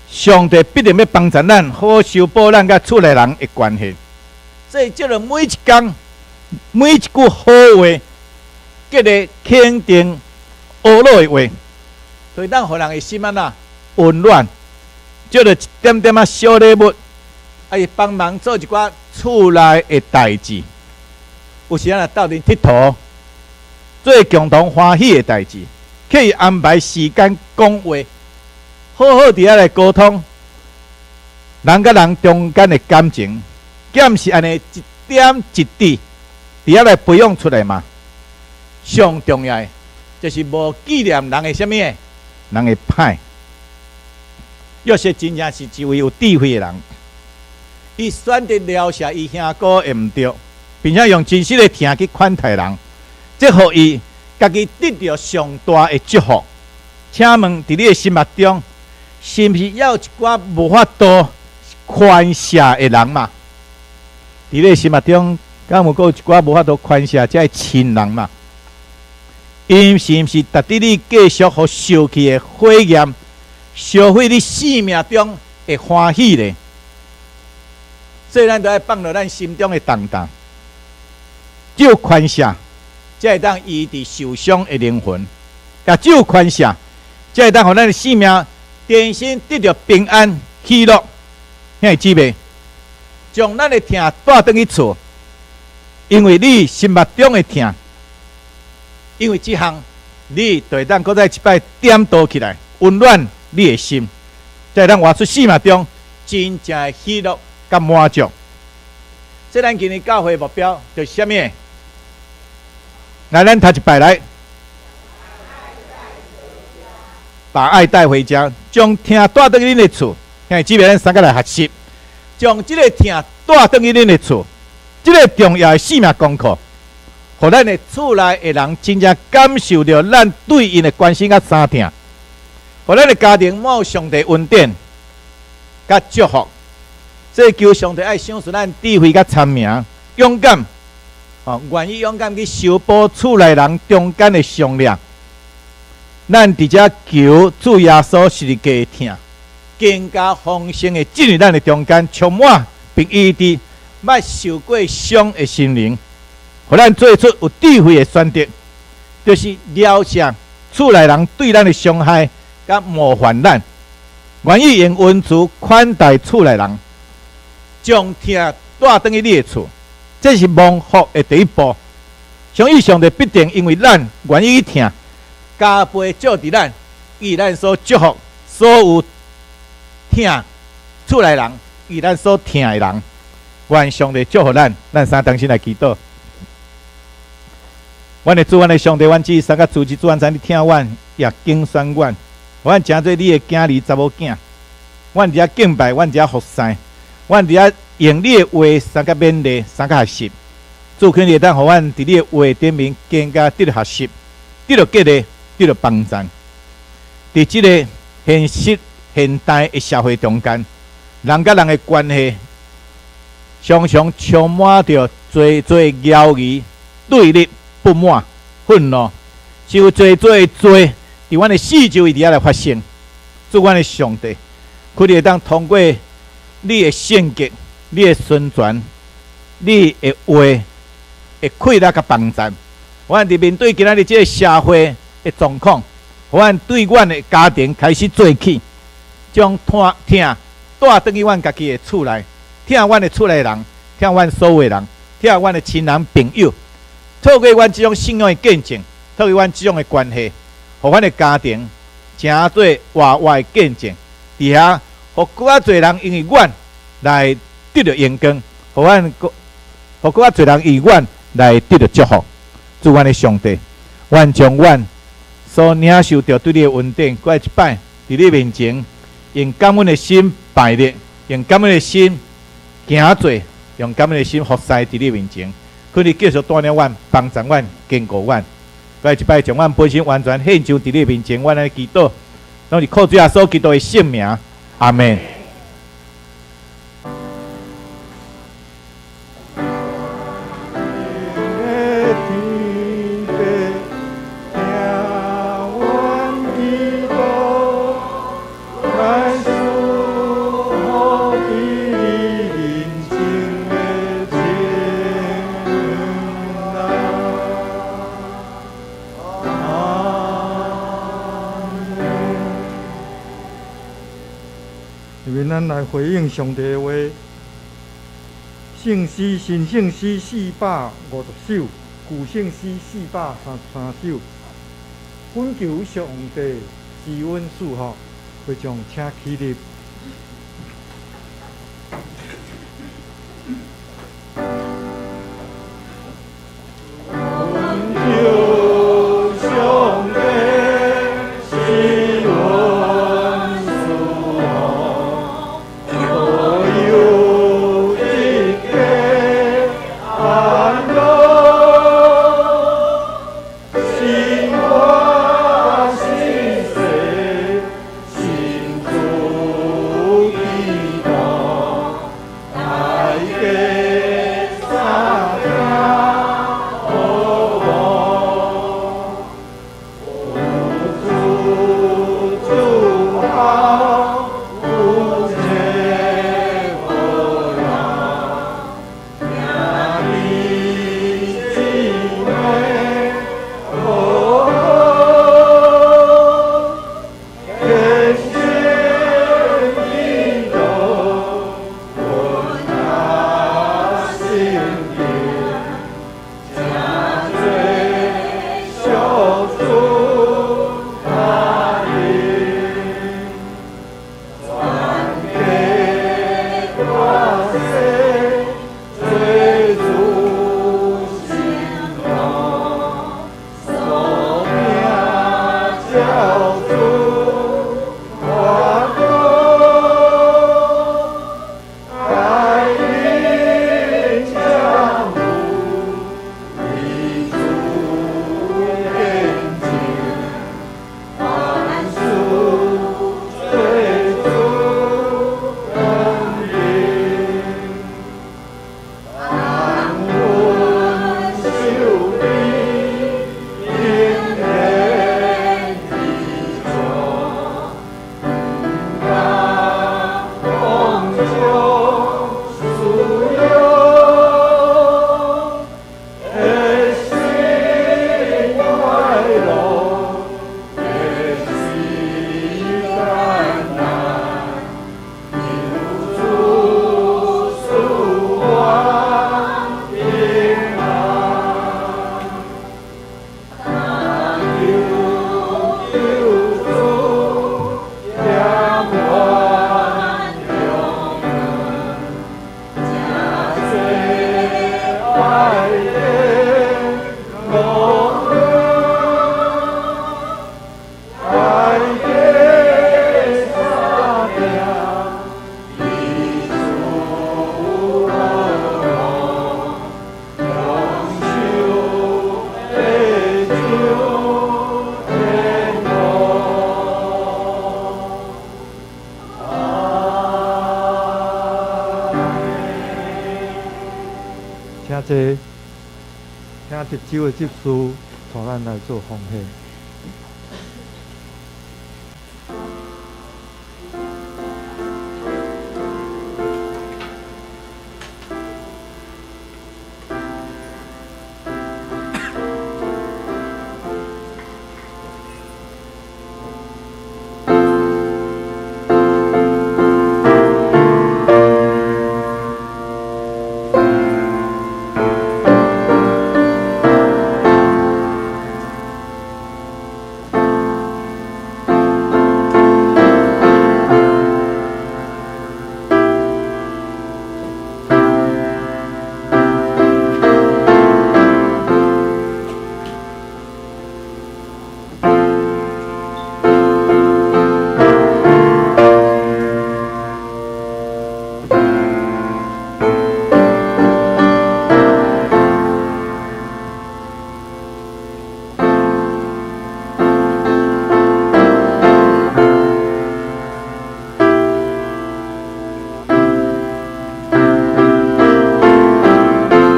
上帝必定欲幫助咱，好修補咱佮厝內人的關係。所以，藉著每一工每一句好話，激勵肯定、呵咾的話，會當予人的心按怎溫暖。藉著一點點仔小禮物，啊，伊幫忙做一寡厝內的代誌，有時咱若鬥陣𨑨迌，做共同歡喜的代誌，刻意安排時間講話，好好佇遐來溝通，人佮人中間的感情，敢是按呢一點一滴佇遐來培養出來嘛？上重要的就是無紀念人的啥物的，人的歹。約瑟真正是一位有智慧的人，伊選擇饒恕伊兄哥的毋對，並且用真實的疼去款待人，這予伊家己得著上大的祝福。請問，佇你的心目中，是毋是猶有一寡無法度寬赦的人嘛？佇你的心目中，敢有閣有一寡無法度寬赦這个親人嘛？𪜶是毋是值得你繼續予燒去的火焰，燒毀你生命中的歡喜咧？所以咱都愛放落咱心中的重擔，只有寬赦，才會當醫治受傷的靈魂；也只有寬赦，才會當予咱的生命重新得著平安喜樂。兄弟姊妹，將咱的疼帶轉去厝，因為你心目中的疼，因為這項，你就會當閣再一擺點燈起來，溫暖你的心，才會當活出生命中真正的喜樂佮滿足。這咱今年教會目標就是啥物？來，咱讀一擺來，把愛帶回家，將疼帶轉去恁的厝。兄弟姊妹，咱三個來學習，將這个疼帶轉去恁的厝，這个重要的生命功課，予咱的厝內的人真正感受著咱對𪜶的關心佮相疼，予咱的家庭滿有上帝恩典佮祝福。所以求上帝愛賞賜咱智慧佮聰明、勇敢，哦，願意勇敢去修補厝內人中間的傷裂。咱佇遮求主耶穌十字架的疼，更加豐盛的進入咱的中間，充滿並醫治捌受過傷的心靈，予咱做出有智慧的選擇，就是療赦厝內人對咱的傷害佮冒犯咱，願意用恩慈款待厝內人，將疼帶轉去你的厝，這是蒙福的第一步。相信上帝必定因為咱願意去疼，加倍照佇咱，以咱所祝福所有疼厝內人，以咱所疼的人，願上帝祝福咱。咱三同心來祈禱。阮的主，阮的上帝，阮只三個主，主，阮知你疼阮，也揀選阮，予阮成做你的囝兒、查某囝。阮佇遐敬拜，阮佇遐服侍，阮佇遐用你的話相佮勉勵，相佮學習。主，求你會當予阮佇你的話頂面更加得著學習，得著激勵，得著幫助。佇這个現實現代的社會中間，人佮人的關係常常充滿著濟濟懷疑、對立、不滿、憤怒，是有濟濟罪佇阮的四周圍佇遐來發生。主，阮的上帝，求你會當通過你的聖潔、你的純全、你的話的氣力佮幫助，阮佇面對今仔日這个社會的狀況，予阮對阮的家庭開始做起，將疼帶轉去阮家己的厝內，疼阮的厝內人，疼阮所有的人，疼阮的親人朋友，透過阮這種信仰的見證，透過阮這種的關係，予阮的家庭成做活活的見證，佇遐，予閣較濟人因為阮來得著榮光，予阮閣，予閣較濟人因為阮來得著祝福。主，阮的上帝，阮將阮所領受著對你的恩典，閣一擺佇你面前，用感恩的心拜你，用感恩的心行做，用感恩的心服侍佇你面前。求你繼續帶領阮，幫助阮，堅固阮。閣一擺將阮本身完全獻上佇你面前，阮來祈禱，攏是靠主耶穌基督的聖名，阿們。因為咱來回應上帝的話，聖詩新聖詩450首，舊聖詩433首。懇求上帝施恩賜福，會眾請起立。請坐，請值周的執事帶咱來做奉獻。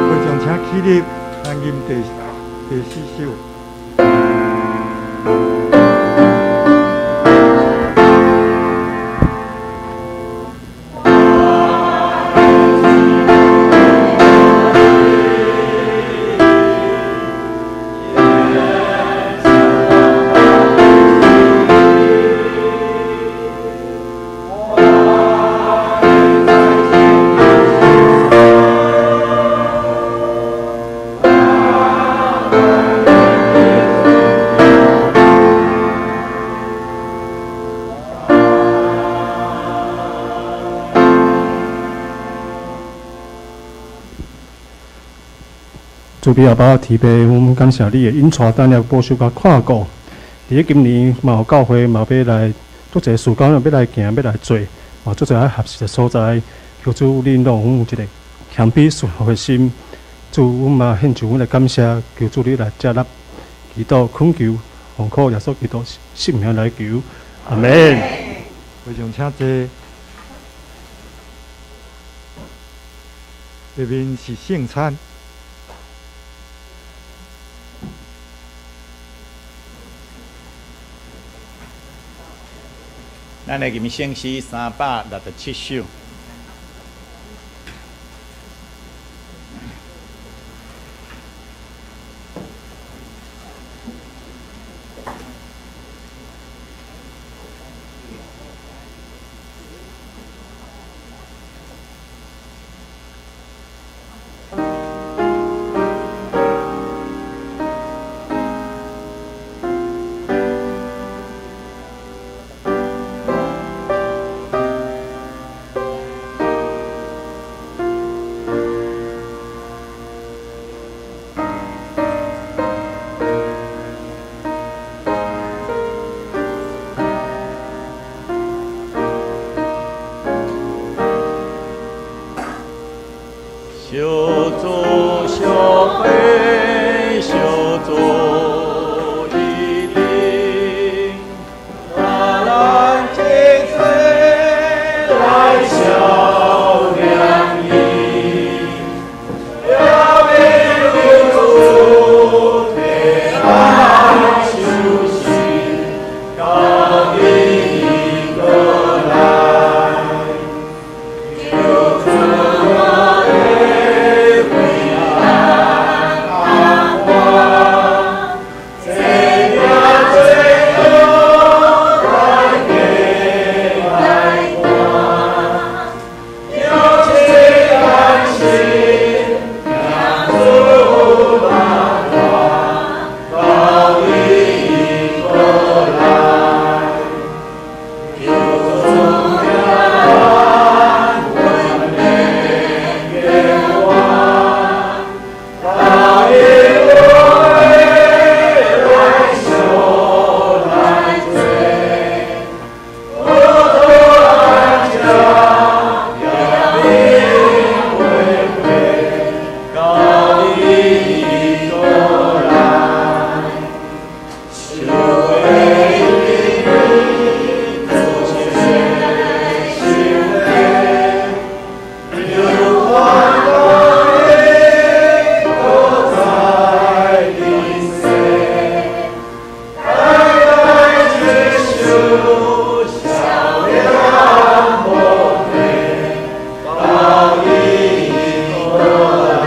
會眾請起立，咱吟第四首。慈悲阿爸天父，阮感謝你的引帶，咱也保守佮看顧。佇咧今年嘛有教會嘛欲來足濟事工，欲來行，欲來做，嘛足濟愛學習的所在。求主你讓阮有一个謙卑順服的心。主，阮嘛獻上阮的感謝，求主你來接納，祈禱懇求，奉靠耶穌基督聖名來求，阿門。會眾請坐。下面是聖餐。咱來吟聖詩367首。小组小会小组一定，咱这做来笑脸伊，了免有主体爱休息，到伊过来，求主我的平安安这命最后来给来看，有这安心，耶稣来到伊过来，求主咱阮的愿望，大会来受来做，我都安家也免回归，到伊过来，求主前心的，有欢乐的都在人世，代代接受笑脸无地，到伊过来，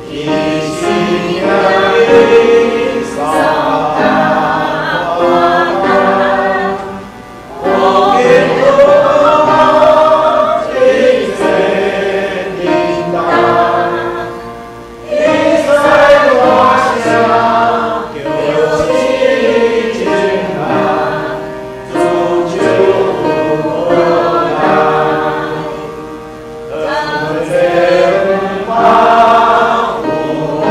伊心命三我见一切人当，一切大声叫真情人，主就过来，这万有万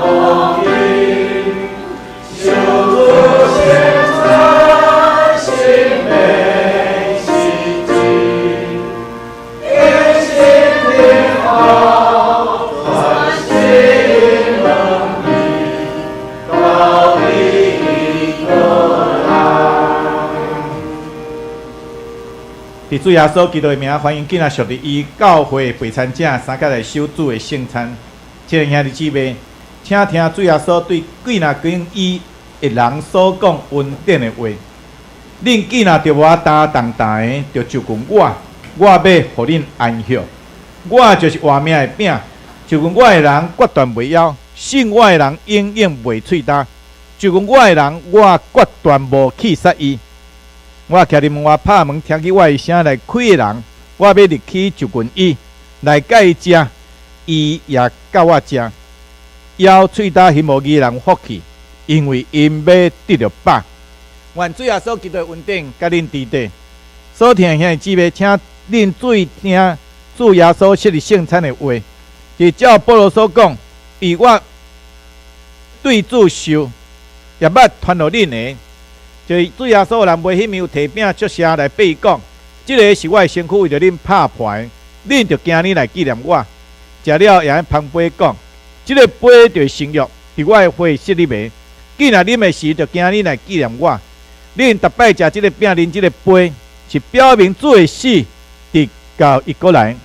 无尽，小主现在心美心情，一心的好，专心问伊，到伊过来。伫主耶穌基督的名，歡迎囝仔屬伫伊教會備餐者三個來守主的聖餐。親愛兄弟姊妹，請聽主耶穌對幾若間伊的人所講恩典的話。恁囝若著無擔重擔的，就就近我，我欲予恁安歇。我就是活命的餅，就近我的人決斷袂枵，信我的人永遠袂喙焦。就近我的人，我決斷無棄殺伊。我徛佇門外拍門，聽見我的聲來開的人，我欲入去就近伊，來佮伊食，伊也佮我食。枵喙焦彼無義人福氣，因為𪜶欲得著飽。願主耶穌基督的恩典佮恁佇底。所聽的兄弟姊妹，請恁注意聽主耶穌設立聖餐的話。就照保羅所講，以我對主受，也捌傳予恁的，就是主耶穌臨尾彼暝提餅祝謝來擘講，這个是我的身軀，為著恁拍破的，恁著行呢來紀念我。食了也按捧杯講，這个杯就是新約，佇我的血設立的。既若啉的時，就行呢來紀念我。恁逐擺食這个餅，啉這个杯，是表明主的死，直到伊閣來。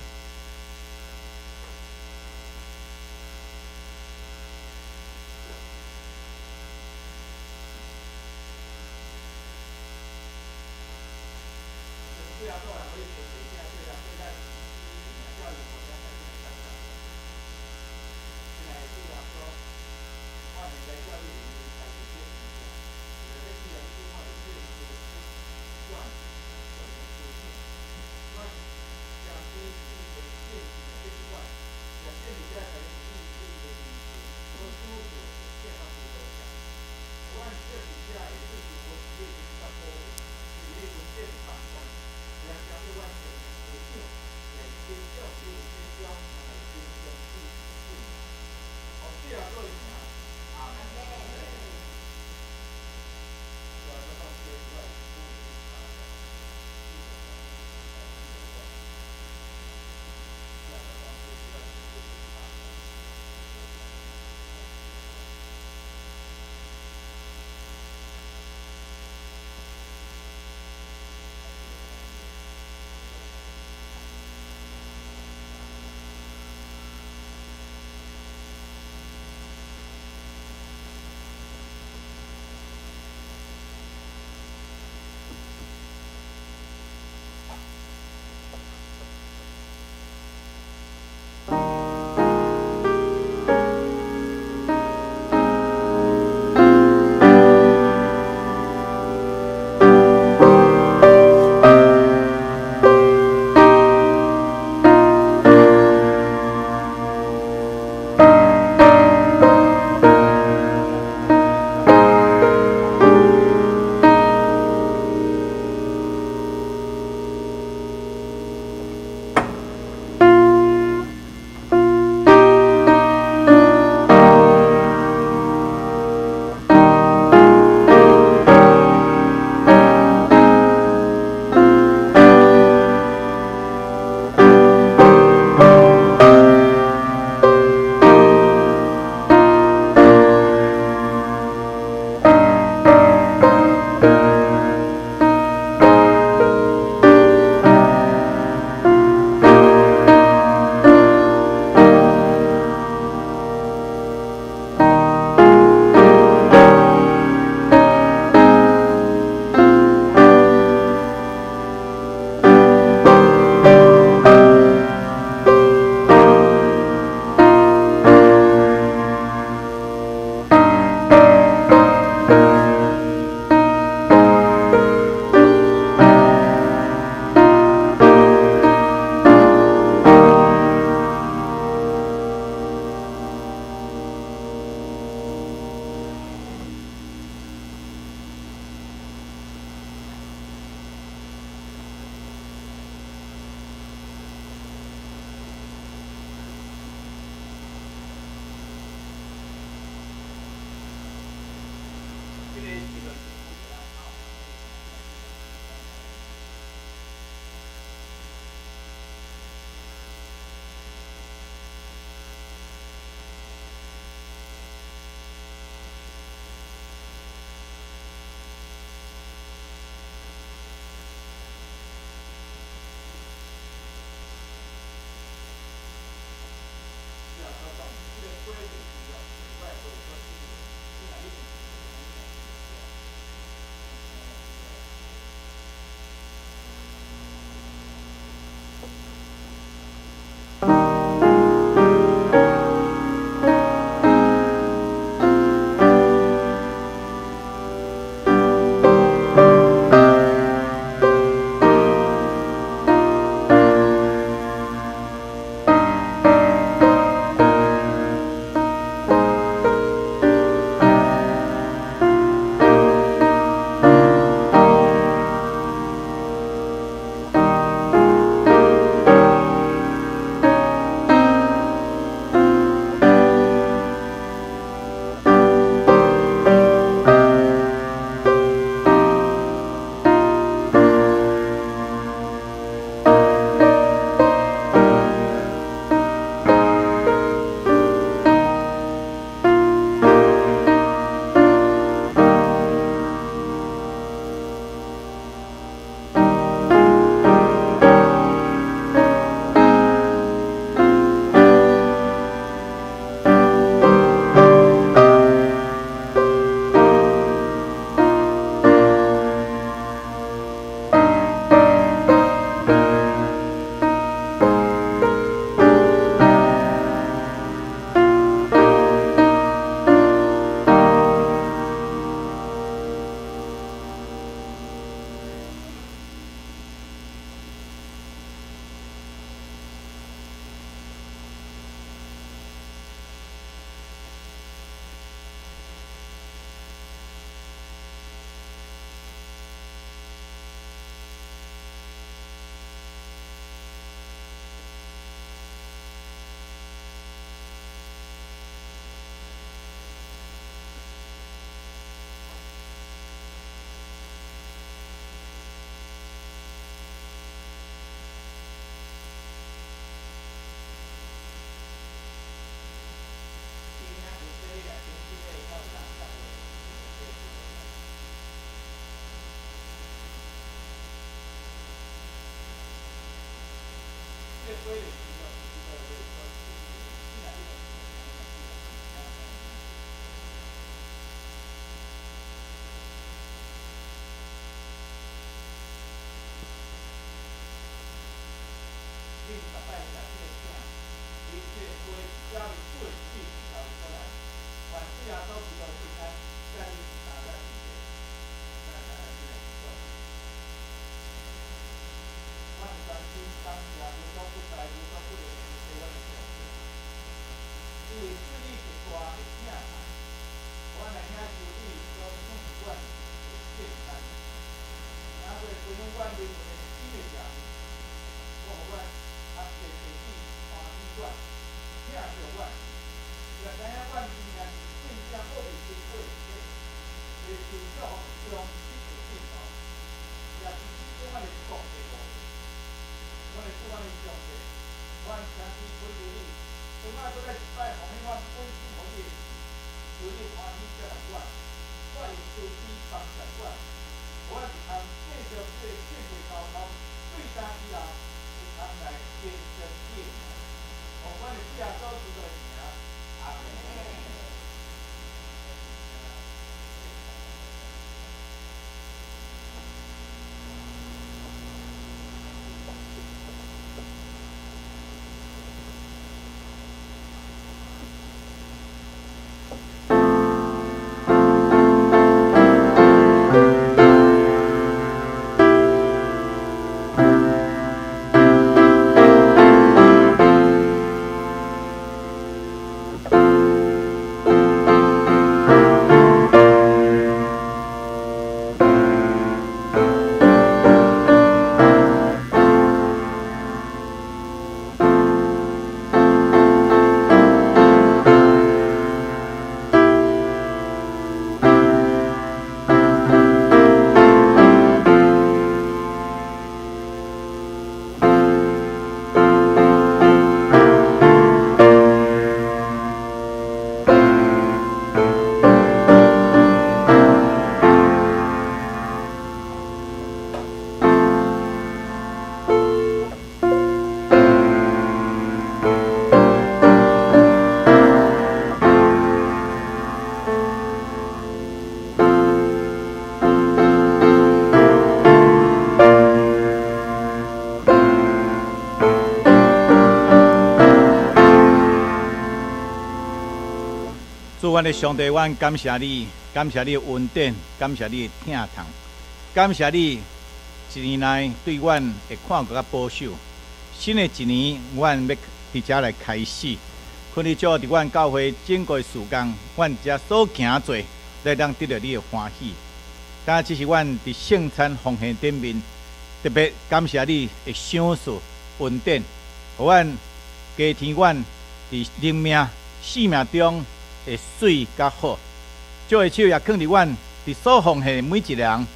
主，阮的上帝，阮感谢你，感谢你的恩典，感谢你的疼痛，感谢你一年来对阮的看顾佮保守。新的一年，阮欲伫遮来开始，恳你借伫阮教会整个事工，阮遮所行做，来当得著你的欢喜。但这是阮伫圣餐奉献顶面，特别感谢你的赏赐恩典，予阮加添阮伫灵命、生命中的媠佮好。这个手也囥伫阮伫所奉献的每一个人，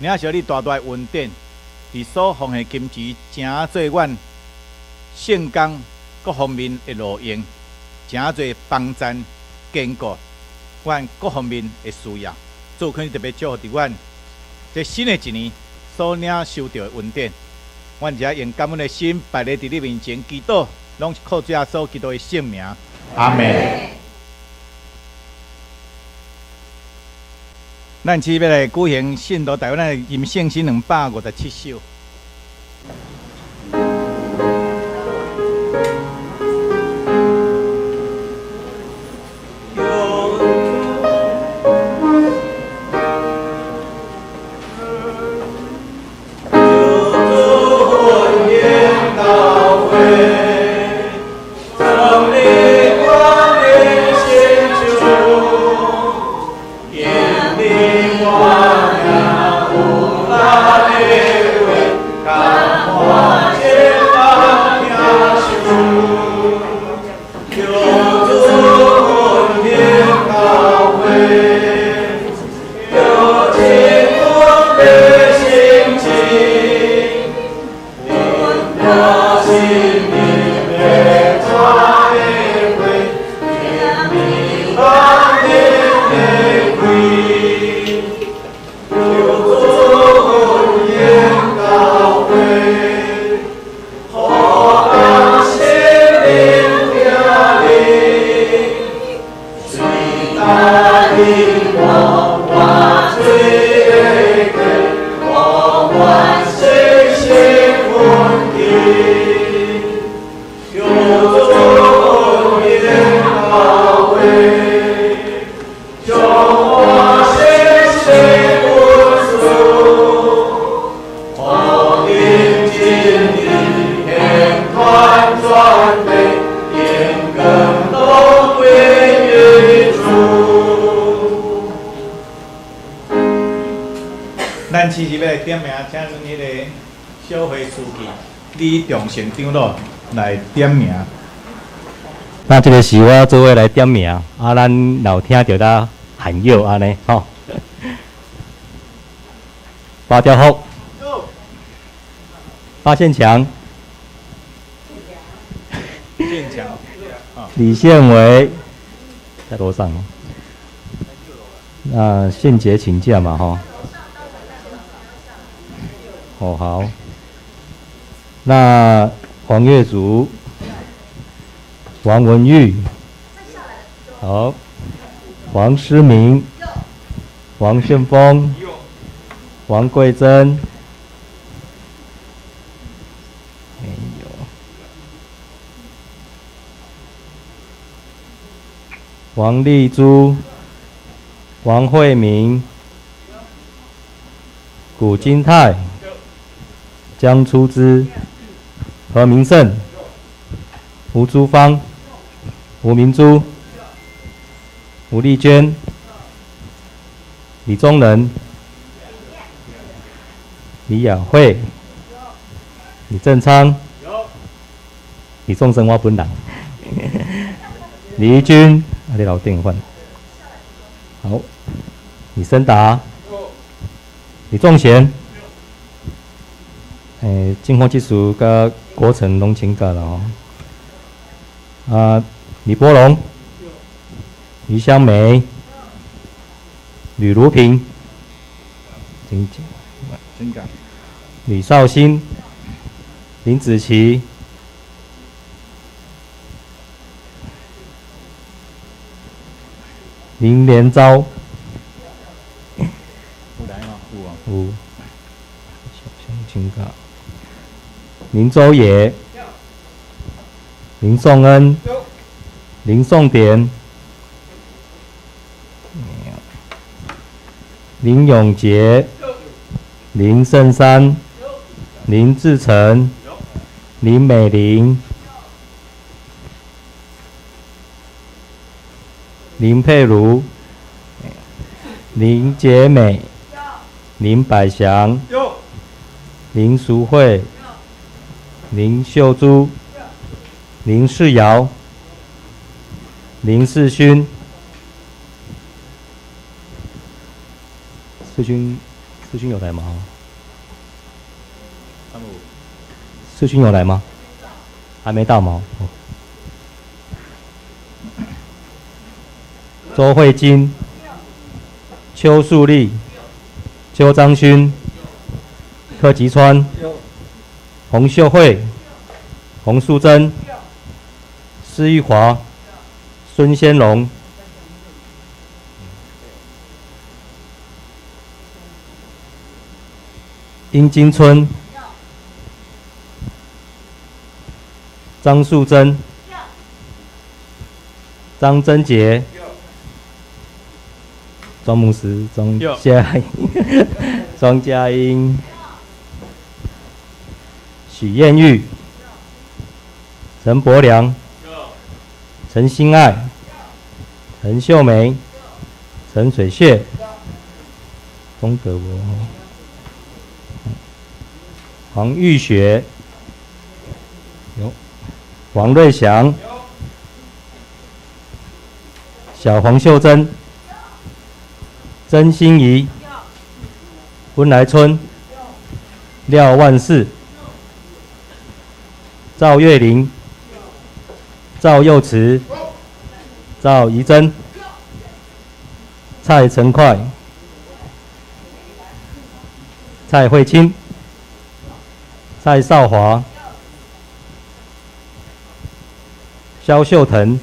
领受你大大的恩典，伫所奉献金钱，成做阮圣工各方面的路用，成做帮赞坚固阮各方面的需要。主，恳特别祝福伫阮这新的一年所领受著的恩典，阮遮用感恩的心摆伫你面前祈祷，拢是靠主耶稣基督的圣名。阿们。咱这欲来举行信徒大会，咱吟圣诗257首。求主恩此时欲来点名，请阮彼个小会书记李仲成长老来点名。那这个是我做伙来点名，啊，咱若有听著得喊有按呢，吼。巴雕福，巴宪强，宪强，李宪维在楼上。那宪杰请假嘛，吼。哦，好。那黄月竹、王文玉，好，黄诗明、王炫峰、王桂珍，没有。王丽珠、王慧明、古金泰、江出之、何明胜、吴珠芳、吴明珠、吴丽娟、李宗仁、李雅慧、李正昌、李仲生，我本人，李怡君，啊，你楼顶换。好，李森达、李仲贤，政府技术佮国成拢请假了吼。啊，李波龙、余香梅、吕如萍，请请假。吕绍兴、林子琪、林连昭，有来吗？有啊。有。请假。林周野、林颂恩、林颂典、林永杰、林胜山、林志成、林美玲、林佩如、林杰美、林百祥、林淑慧、林秀珠、林世尧、林世勋、世勋，世勋有来吗？世勋有来吗？还没到吗？哦。周慧金、邱树立、邱章勋、柯吉川、洪秀慧、洪素贞、施玉华、孙先龙、殷金春、张素贞、张贞杰、庄牧师、庄家英、庄家英、许艳玉、陈伯良、陈新爱、陈秀梅、陈水谢、钟德国、黄玉雪、王瑞祥、小黄秀珍、曾心怡、温来春、廖万世、赵月玲、赵佑慈、赵怡珍、蔡成快、蔡慧清、蔡少华、萧秀腾、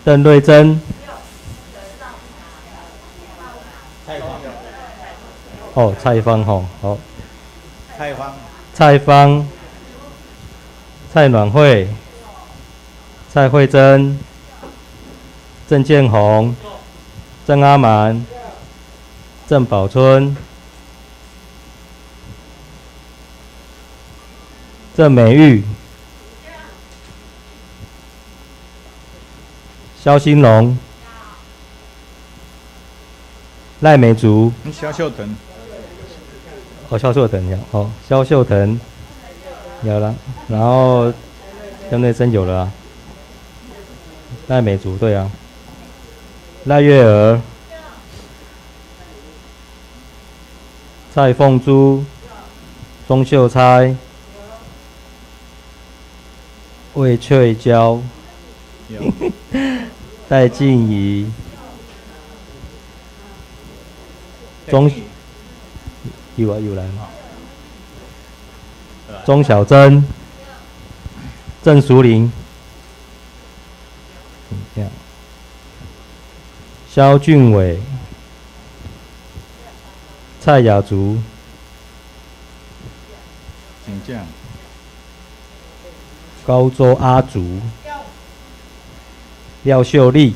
邓瑞珍、哦，蔡芳吼，好，蔡芳，蔡芳、蔡暖慧、蔡慧珍、郑建宏、郑阿满、郑宝春、郑美玉、萧兴龙、赖美竹、萧秀腾、哦，蕭秀騰有，哦，蕭秀騰有了，然後江內珍有了啊，賴美竹對啊，賴月兒，蔡鳳珠，鍾秀釵，魏翠嬌，戴靜怡，鍾。有啊，有來嘛？鍾小珍、鄭淑玲、蕭俊偉、蔡雅竹、高州阿竹、廖秀麗，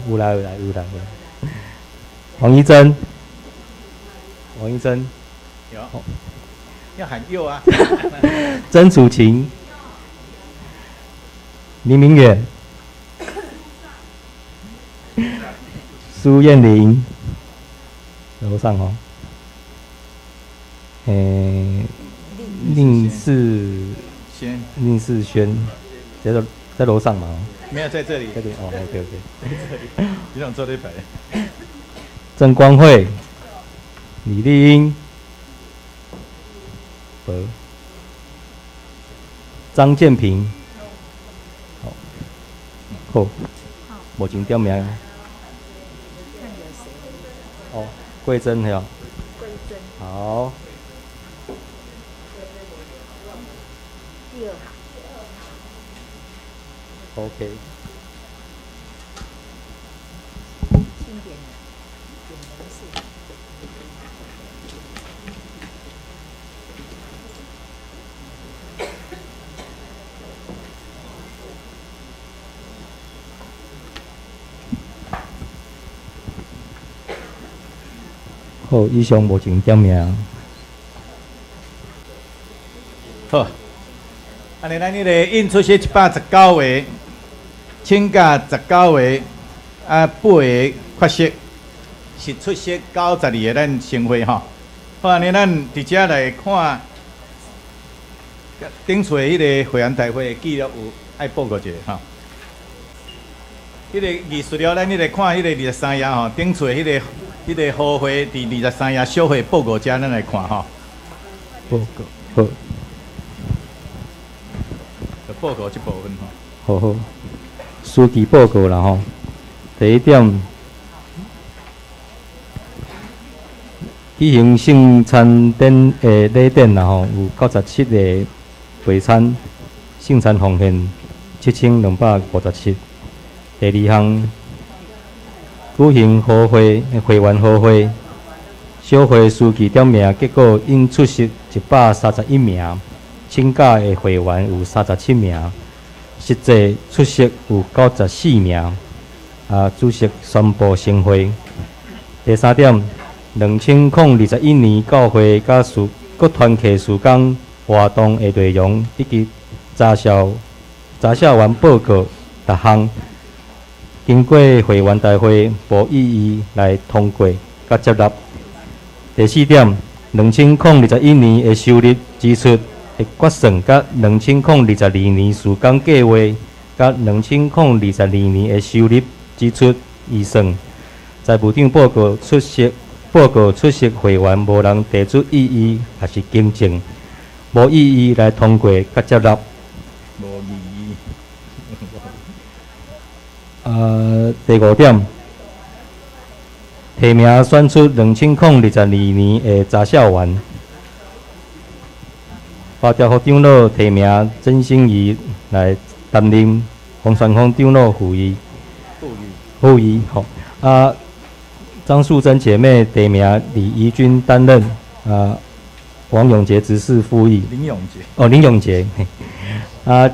有來有來有來有來，黃一珍。王醫生，有，要喊有啊。曾楚琴，林明遠，蘇艷玲，樓上哦。欸，寧世軒，寧世軒，在樓上嘛？沒有在這裡。在這裡哦，OK OK。在這裡，你想坐這排？鄭光慧。李麗英，張建平，好，好，目前點名。哦，桂珍係啊。桂珍。好。第二行。OK。經典點人數。好，以上目前點名。好，按呢咱彼个印出席119个，請假19个，啊8个缺席，是出席92个咱成會吼。好，按呢咱佇遮來看，頂次彼个會員大會的記錄有愛報告一下吼。彼個藝術了，咱彼個看彼個23頁吼，頂次彼個好會佇23頁小會報告遮，咱來看吼。報告好。就報告這部分吼。好好，書記報告啦吼。第一點，舉行聖餐典的禮典啦吼，有97個陪餐，聖餐奉獻7257。第二項，舉行和會會員和會，小會書記點名，結果應出席131名，請假的會員有37名，實際出席有94名。啊，主席宣布成會。第三點，2021年教會佮各團契事工活動的內容以及查銷員報告逐項。經過會員大會無異議來通過佮接納。第四點，2021年的收入支出的決算，佮2022年事工計劃，佮2022年的收入支出預算，財務長報告出席，報告出席會員無人提出異議，抑是更正，無異議來通過佮接納。無異議。第五點，提名選出2022年的查少員，包兆福長老提名曾心怡來擔任，洪傳峰長老副議。副議吼，啊，張素貞姐妹提名李怡君擔任，啊，王永杰執事副議。林永杰。哦，林永杰，啊。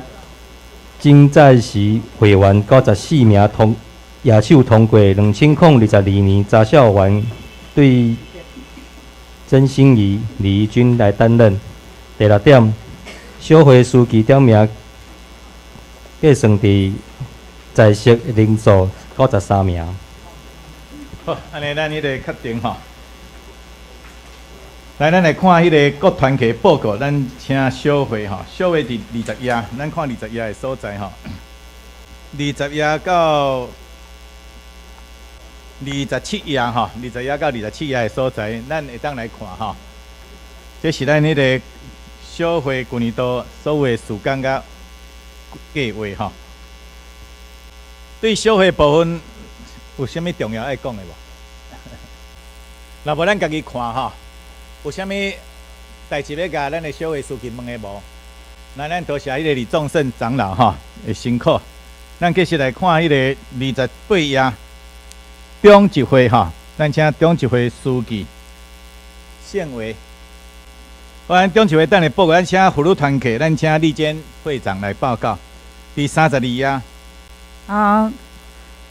經在席會員94名通舉手通過，2022年查少員對曾心怡、李怡君來擔任。第六點，小會書記點名計算佇在席人數93名。好，按呢咱彼个確定吼，來，咱來看彼个各團體報告，咱請小慧吼，小慧佇20頁，咱看20頁的所在吼，20頁到27頁吼，20頁到27頁的所在，咱會當來看吼。這是咱彼个小會舊年度所有的事工佮計劃吼。對小會部分有啥物重要愛講的無？若無咱家己看吼。有啥物代誌欲共咱的小會書記問的無？那咱多謝彼个李仲勝長老吼的辛苦。咱繼續來看彼个28頁長執會吼，咱請長執會書記憲偉。咱長執會等下報告，咱請婦女團契，咱請麗娟會長來報告。佇32頁。好，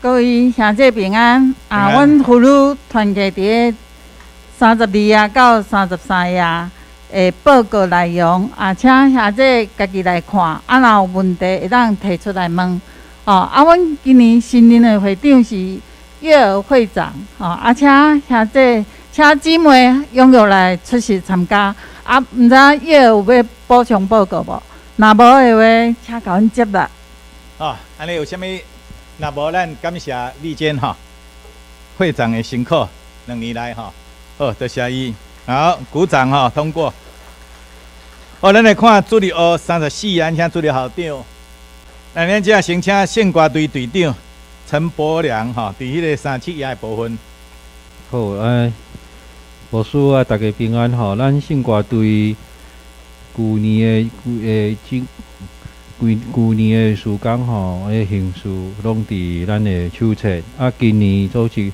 各位兄弟平安。啊，阮婦女團契佇咧32頁到33頁的報告內容，啊，請兄弟家己來看，啊，若有問題會當提出來問。哦，啊，阮今年新任的會長是葉兒會長，哦，啊，請兄弟、請姊妹踴躍來出席參加。啊，毋知葉兒有欲補充報告無？若無的話，請共阮接啦。哦，按呢有啥物？若無，咱感謝麗娟吼會長的辛苦，2年來吼。好，多謝伊。好，鼓掌吼，通過。好，咱來看主日學34頁，請主日校長。來，咱這先請聖歌隊隊長陳伯良吼，佇彼个37頁的部分。好，哎，牧師啊，大家平安吼。咱聖歌隊舊年的誒這舊舊年的事工吼，彼形式攏佇咱的手冊。啊，今年組織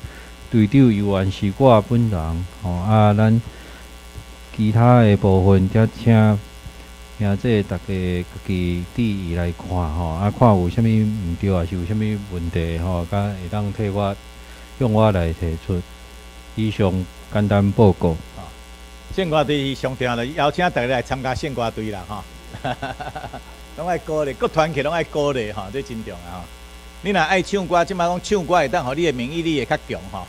隊長猶原是我本人吼。啊，咱其他的部分才請兄弟大家家己注意來看吼。啊，看有啥物毋對，抑是有啥物問題吼，才會當替我向我來提出。以上簡單報告。聖歌隊上重要，就邀請大家來參加聖歌隊啦，吼。攏愛鼓勵，各團體攏愛鼓勵吼，這真重要吼。你若愛唱歌，這擺講唱歌會當予你的免疫力會較強吼。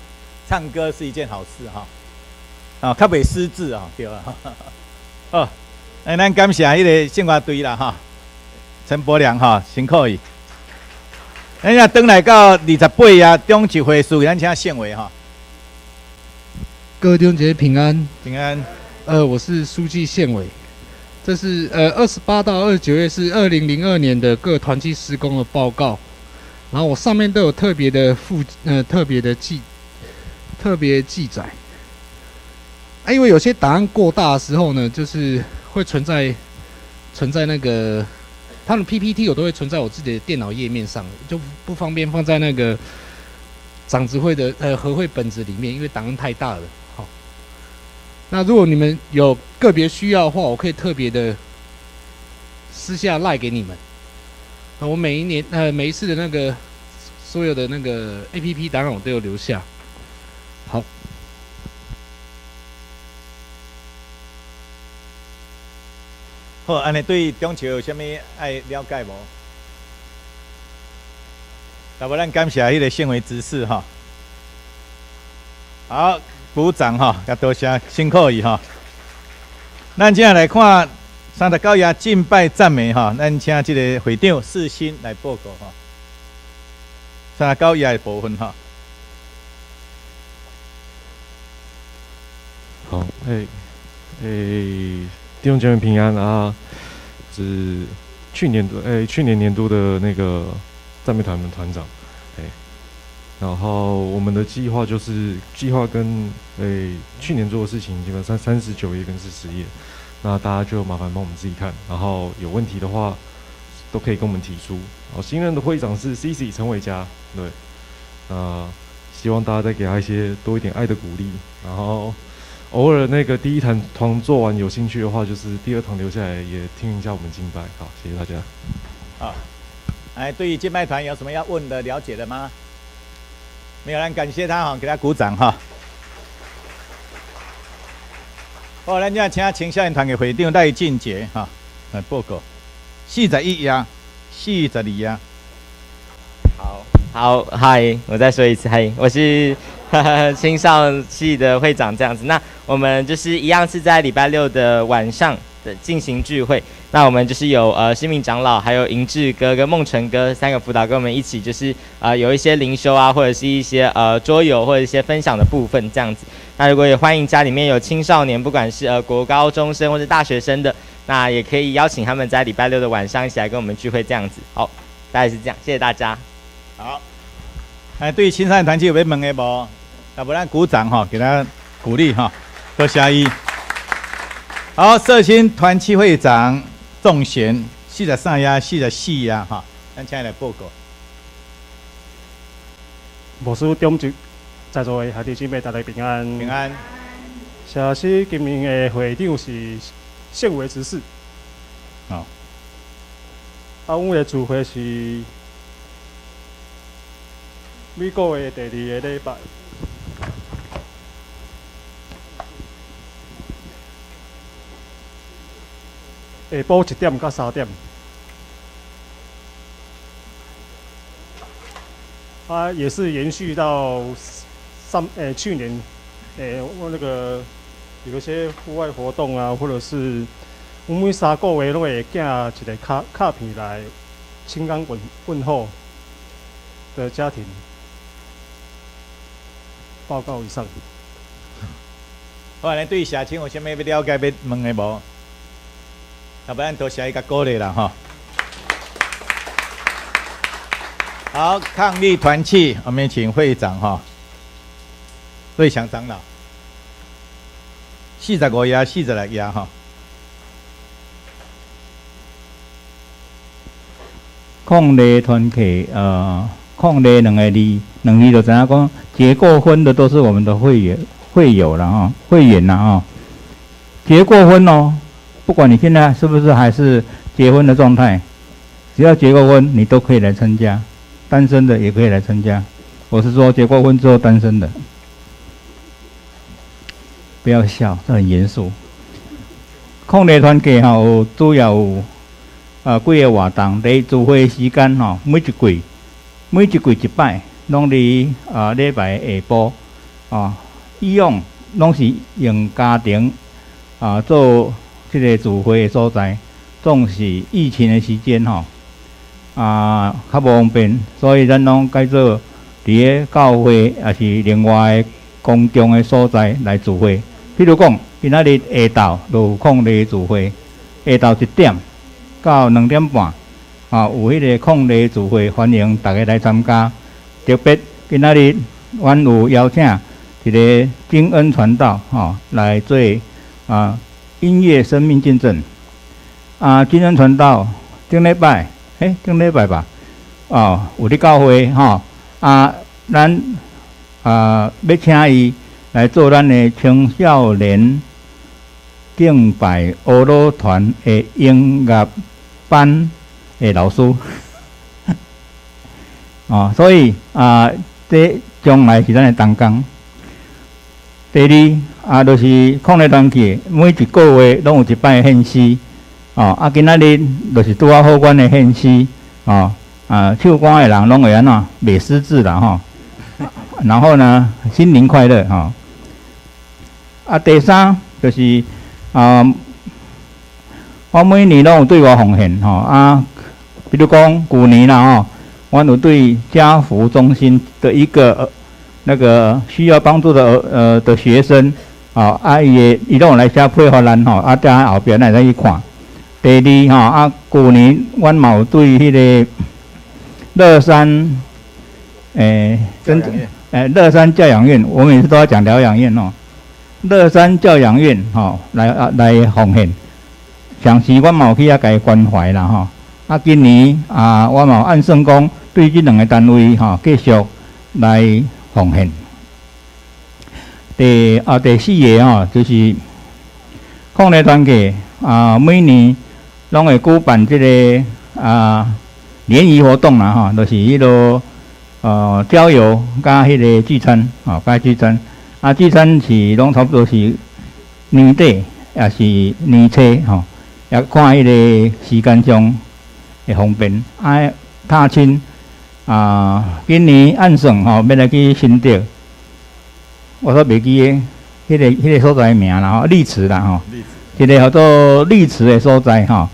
唱歌是一件好事吼，哦，較袂失智哦，對啊。好，哎，咱感謝彼个聖歌隊啦，吼，陳伯良吼，辛苦伊。咱也轉來到28頁，長執會書記，咱請憲偉吼。各位弟兄姐妹平安。平安。我是書記憲偉。這是28到29頁是2002年的各團契施工的報告，然後我上面都有特別的附呃特別的記特別記載。啊，因為有些檔案過大的時候呢，就是會存在那個他的 PPT 我都會存在我自己的電腦頁面上，就不方便放在那個長執會的合會本子裡面，因為檔案太大了。好，那如果你們有個別需要的話，我可以特別的私下 LINE 給你們。我每一年每一次的那個所有的那個 APP 檔案我都有留下。好。好，按呢對中秋有啥物愛了解無？若無咱感謝彼个聖偉執事吼。好，鼓掌吼，也多謝辛苦伊吼。咱這來看39頁敬拜讚美吼，咱請這个會長世新來報告吼。39頁的部分吼。好，欸欸，弟兄姐妹平安啊！是去年度欸，去年年度的那個讚美團的團長，欸，然後我們的計劃就是計劃跟去年做的事情基本上39頁跟40頁，那大家就麻煩幫我們自己看，然後有問題的話都可以跟我們提出。哦，新任的會長是 CC 陳偉嘉，對，那希望大家再給他一些多一點愛的鼓勵，然後偶爾那個第一堂團做完有興趣的話，就是第二堂留下來也聽一下我們敬拜。好，謝謝大家。好，哎，對於敬拜團有什麼要問的、了解的嗎？沒有，咱感謝他哈，給他鼓掌哈。好，咱這請青少年團的會長賴俊杰哈來報告。41頁、42頁。好，好，嗨，我再說一次，嗨，我是青少系的会长这样子。那我们就是一样是在礼拜六的晚上的进行聚会。那我们就是有新民长老，还有银志哥跟梦辰哥三个辅导跟我们一起，就是有一些灵修啊，或者是一些桌游或者一些分享的部分这样子。那如果也欢迎家里面有青少年，不管是国高中生或者大学生的，那也可以邀请他们在礼拜六的晚上一起来跟我们聚会这样子。好，大概是这样，谢谢大家。好，哎，对青少年团契有欲问的无？要不咱鼓掌哈，给他鼓励哈，多谢伊。好，社青团契会长仲贤，43页、44页哈，咱请伊来报告。牧师中职在座的兄弟姊妹，大家平安。平安。社青今年的会长是县委执事。啊，阮的聚会是每个月第二个礼拜。下晡1点到3点。啊，也是延续到上去年，我那个有一些户外活动啊，或者是阮每3个月拢会寄一个卡片来请安问候的家庭。报告以上。好，咱对社青有啥物欲了解、欲问的无？要不然多谢伊共鼓励啦吼。好，抗力团契，我们请会长哈，瑞祥长老，45页、46页哈。抗力团契，抗力两个字，两字就知影讲，结过婚的都是我们的会员、会友了哈，会员啦哈。结过婚哦，不管你现在是不是还是结婚的状态，只要结过婚，你都可以来参加。单身的也可以来参加。我是说结过婚之后单身的，不要笑，这很严肃。抗力团契吼，有主要有几个活动。第一，聚会时间吼，每一季一摆，拢伫礼拜下晡啊。以往拢是用家庭做这个聚会的所在，总是疫情的时间吼。较无方便，所以咱拢改做伫咧教会，抑是另外的公众的所在来聚会。比如讲，今仔日下昼就有抗力聚会，下昼1点到2点半，有彼个抗力聚会，欢迎大家来参加。特别今仔日，阮有邀请一个金恩传道，来做音乐生命见证。金恩传道顶礼拜。顶礼拜吧，有伫教会吼，咱欲请伊来做咱的青少年敬拜学乐团的音乐班的老师，所以这将来是咱的同工。第二就是抗力团契，每一个月拢有一摆献诗。今仔日就是拄仔好，阮的献诗，唱歌的人拢会按怎袂失智啦吼。然后呢，心灵快乐吼。第三就是我每年拢有对外奉献吼比如讲旧年啦吼，阮有对家福中心的一个那个需要帮助的的学生，伊拢有来遮配合咱吼，在后壁咱会使去看。第二吼，旧年阮嘛有对彼个乐山，乐山教养院，我每次都要讲疗养院哦。乐山教养院吼，来奉献，上时阮嘛有去遐共伊关怀啦吼。今年我嘛有按算讲对这两个单位吼，继续来奉献。第四个吼，就是抗力团契每年拢会举办这个联谊活动啦吼，就是彼落郊游佮彼个聚餐，佮聚餐。聚餐是拢差不多是年底，抑是年初吼，也看彼个时间上会方便。踏青今年按算吼，欲来去新竹，我煞袂記得彼个所在名啦吼，麗池啦吼，一个叫做麗池的所在吼，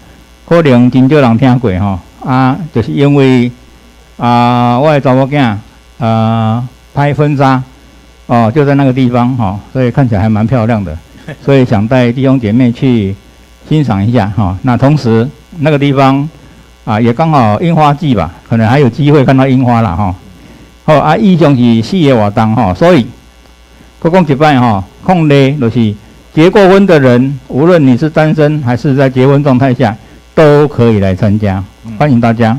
可能真少人聽過吼。啊，就是因為啊，我的查某囝啊拍婚紗哦，就在那個地方吼，所以看起來還蠻漂亮的，所以想帶弟兄姐妹去欣賞一下哈。那同時那個地方啊，也剛好櫻花季吧，可能還有機會看到櫻花啦吼。好啊，以上是四個活動吼，所以閣講一擺吼，空咧就是結過婚的人，無論你是單身還是在結婚狀態下，都可以來參加，歡迎大家。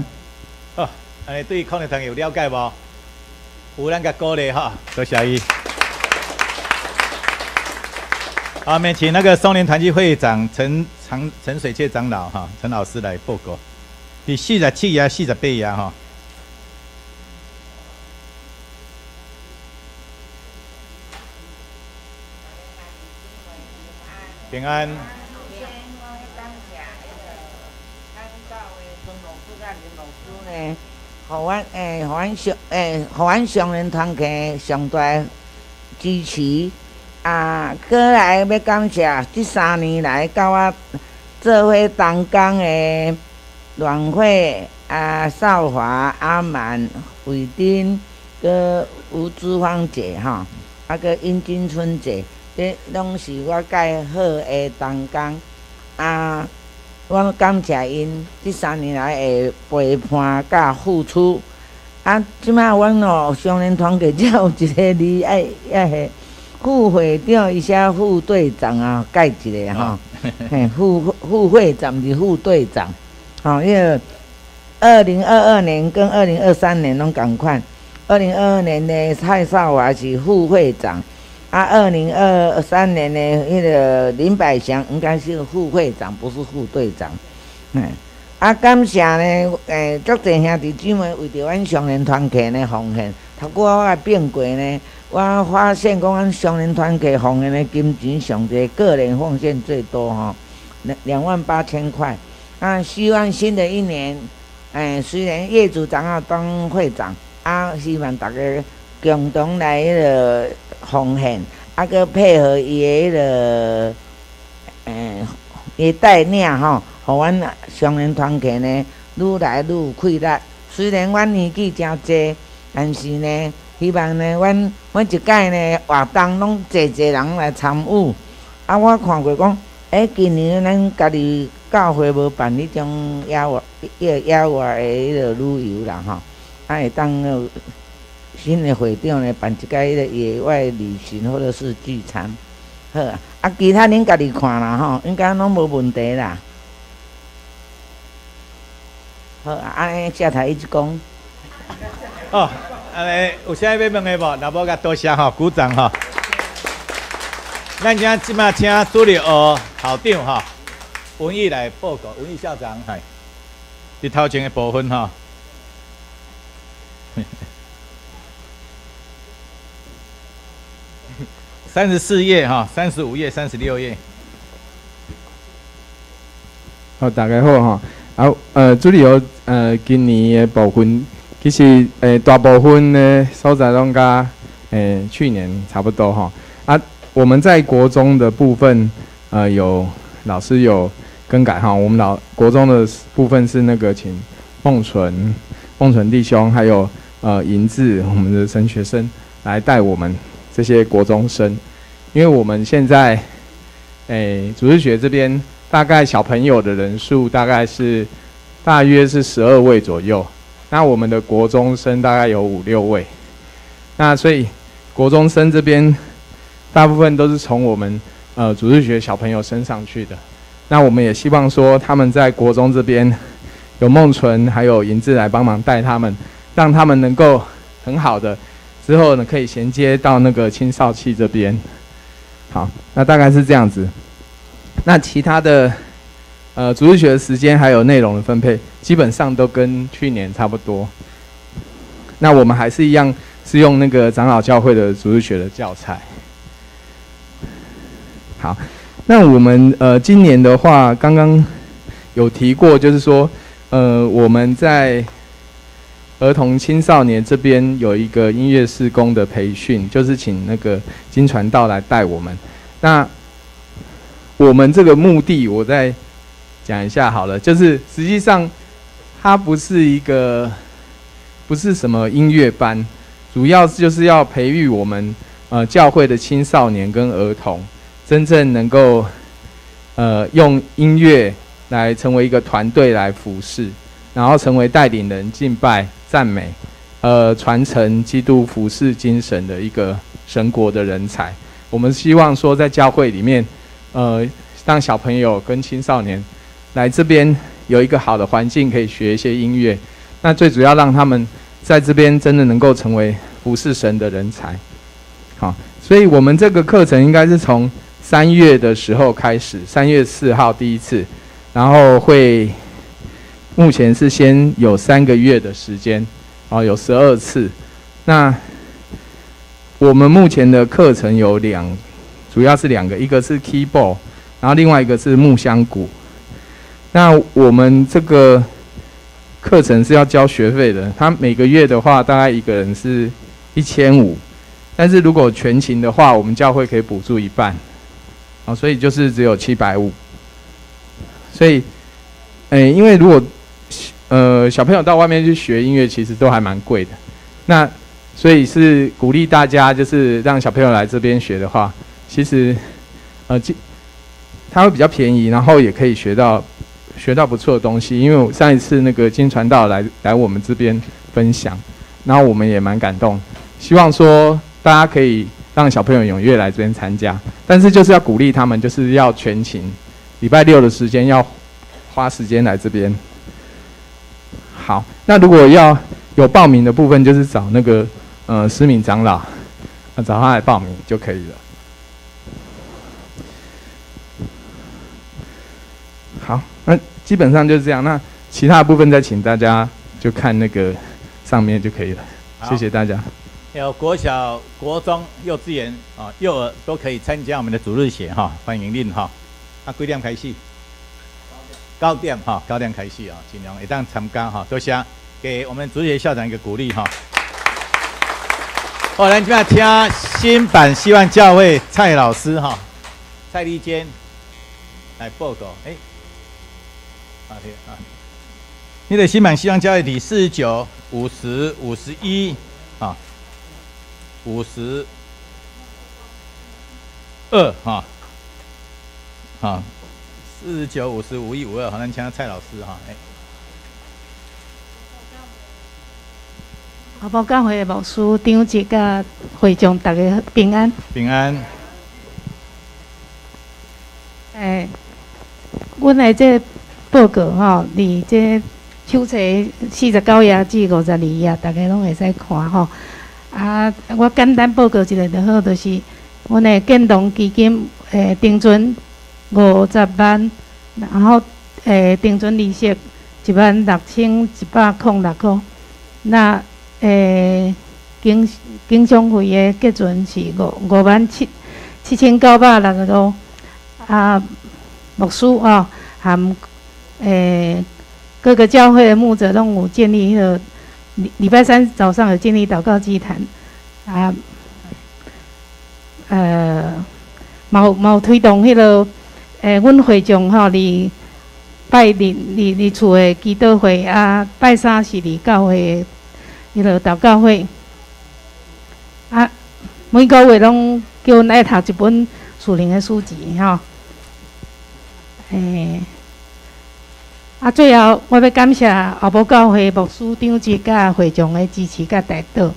好，按呢對空咧團有了解無？有咱共鼓勵哈，多謝伊。好，我們請那個松林團契會長陳長陳水切長老哈，陳老師來報告。第47頁、48頁哈。平安。呢，予阮欸，予阮上欸，予阮上人團契上大支持。啊，閣來欲感謝這3年來佮我做伙同工的阮慧、啊少華、阿滿、慧珍，閣吳珠芳姐吼，啊閣殷金春姐。這攏是我佮好的同工，啊，我感謝𪜶這3年來的陪伴佮付出。啊，這擺阮哦，雙人團契才有一個字愛愛副會長，伊寫副隊長啊，改一下吼，嘿，副會長毋是副隊長，吼，因為2022年跟2023年攏仝款。2022年的蔡少華是副會長。啊，2023年的彼个林百祥應該是副會長，不是副隊長。嗯，啊，感謝呢，足濟兄弟姊妹為著阮上人團契呢奉獻。頭拄仔我來變過呢，我發現講阮上人團契奉獻的金錢上濟，個人奉獻最多吼，28,000塊。啊，希望新的一年，雖然業主長要當會長，啊，希望大家共同來彼个奉獻，啊，閣配合伊的彼个，伊帶領吼，予阮上人團契呢愈來愈有氣力。雖然阮年紀誠濟，但是呢，希望呢，阮每一屆呢活動攏濟濟人來參與。啊，我看過講，今年咱家己教會無辦彼種野外、彼个野外的彼个旅遊啦吼，啊，會當新的會長呢辦一屆彼個野外旅行或者是聚餐，好啊，啊，其他恁家己看啦吼，應該攏無問題啦。好啊，按呢下台一直講。哦，按呢有啥欲問的無？若無，共多謝吼，鼓掌吼。咱請這擺請主日學校長吼，文義來報告，文義校長係，佇頭前的部分吼。34頁哈，35頁、36頁。好，大家好吼。啊，主日學今年的部分，其實大部分的所在攏佮去年差不多吼。啊，我們在國中的部分，有老師有更改哈。我們老國中的部分是那個請孟純、孟純弟兄，還有銀志，我們的神學生來帶我們這些國中生，因為我們現在，主日學這邊大概小朋友的人數大概是大約是12位左右，那我們的國中生大概有5、6位，那所以國中生這邊大部分都是從我們主日學小朋友身上去的，那我們也希望說他們在國中這邊有孟純還有銀志來幫忙帶他們，讓他們能夠很好的。之後呢，可以銜接到那個青少契這邊。好，那大概是這樣子。那其他的，主日學的時間還有內容的分配，基本上都跟去年差不多。那我們還是一樣是用那個長老教會的主日學的教材。好，那我們今年的話，剛剛有提過，就是說，我們在儿童青少年这边有一个音乐事工的培训，就是请那个金传道来带我们。那我们这个目的，我再讲一下好了，就是实际上它不是一个，不是什么音乐班，主要就是要培育我们教会的青少年跟儿童，真正能够用音乐来成为一个团队来服侍，然后成为带领人敬拜、赞美，传承基督服侍精神的一个神国的人才。我们希望说，在教会里面，让小朋友跟青少年来这边有一个好的环境，可以学一些音乐。那最主要让他们在这边真的能够成为服侍神的人才。好，所以我们这个课程应该是从三月的时候开始，3月4号第一次，然后会目前是先有3个月的时间，哦，有12次。那我们目前的课程有两，主要是两个，一个是 keyboard，然后另外一个是木箱鼓。那我们这个课程是要交学费的，他每个月的话，大概一个人是1500，但是如果全勤的话，我们教会可以补助一半，啊，所以就是只有750。所以，因为如果小朋友到外面去学音乐，其实都还蛮贵的。那所以是鼓励大家，就是让小朋友来这边学的话，其实，他会比较便宜，然后也可以学到不错的东西。因为我上一次那个金传道来我们这边分享，然后我们也蛮感动。希望说大家可以让小朋友踊跃来这边参加，但是就是要鼓励他们，就是要全勤，礼拜六的时间要花时间来这边。好，那如果要有报名的部分，就是找那个思敏长老，找他来报名就可以了。好，那基本上就是这样。那其他部分再请大家就看那个上面就可以了。谢谢大家。有国小、国中、幼稚园啊、幼儿都可以参加我们的主日学哈，欢迎恁哈。啊，几点开始？九点哈，九点开始啊，尽量会当参加哈。多谢，给我们主日学校长一个鼓励哈。好，咱这摆听新版希望教会蔡老师哈，蔡丽娟来报告。哎，啊对啊，你的新版希望教会第49、50、51啊，52哈，啊，49、50、51、52，好，咱请蔡老师哈，哎。后埔教会的牧师、长执佮会众，大家平安。平安。阮的这个报告吼，伫这手册49页至52页，大家拢会使看吼。啊，我简单报告一下就好，就是阮的建堂基金，定存50万，然后定存利息16,106箍。那经商会的结存是五万七七千九百六十五。啊，牧师哦，含各个教会的牧者拢有建立彼个礼拜三早上有建立祷告祭坛，啊，嘛有推动彼个阮会众吼，伫拜日伫厝的祈祷会啊，拜三是伫教会的彼个祷告会，啊，每个月拢叫阮爱读一本属灵的书籍吼。啊，最后我欲感谢后埔教会牧师长执佮会众的支持佮代祷。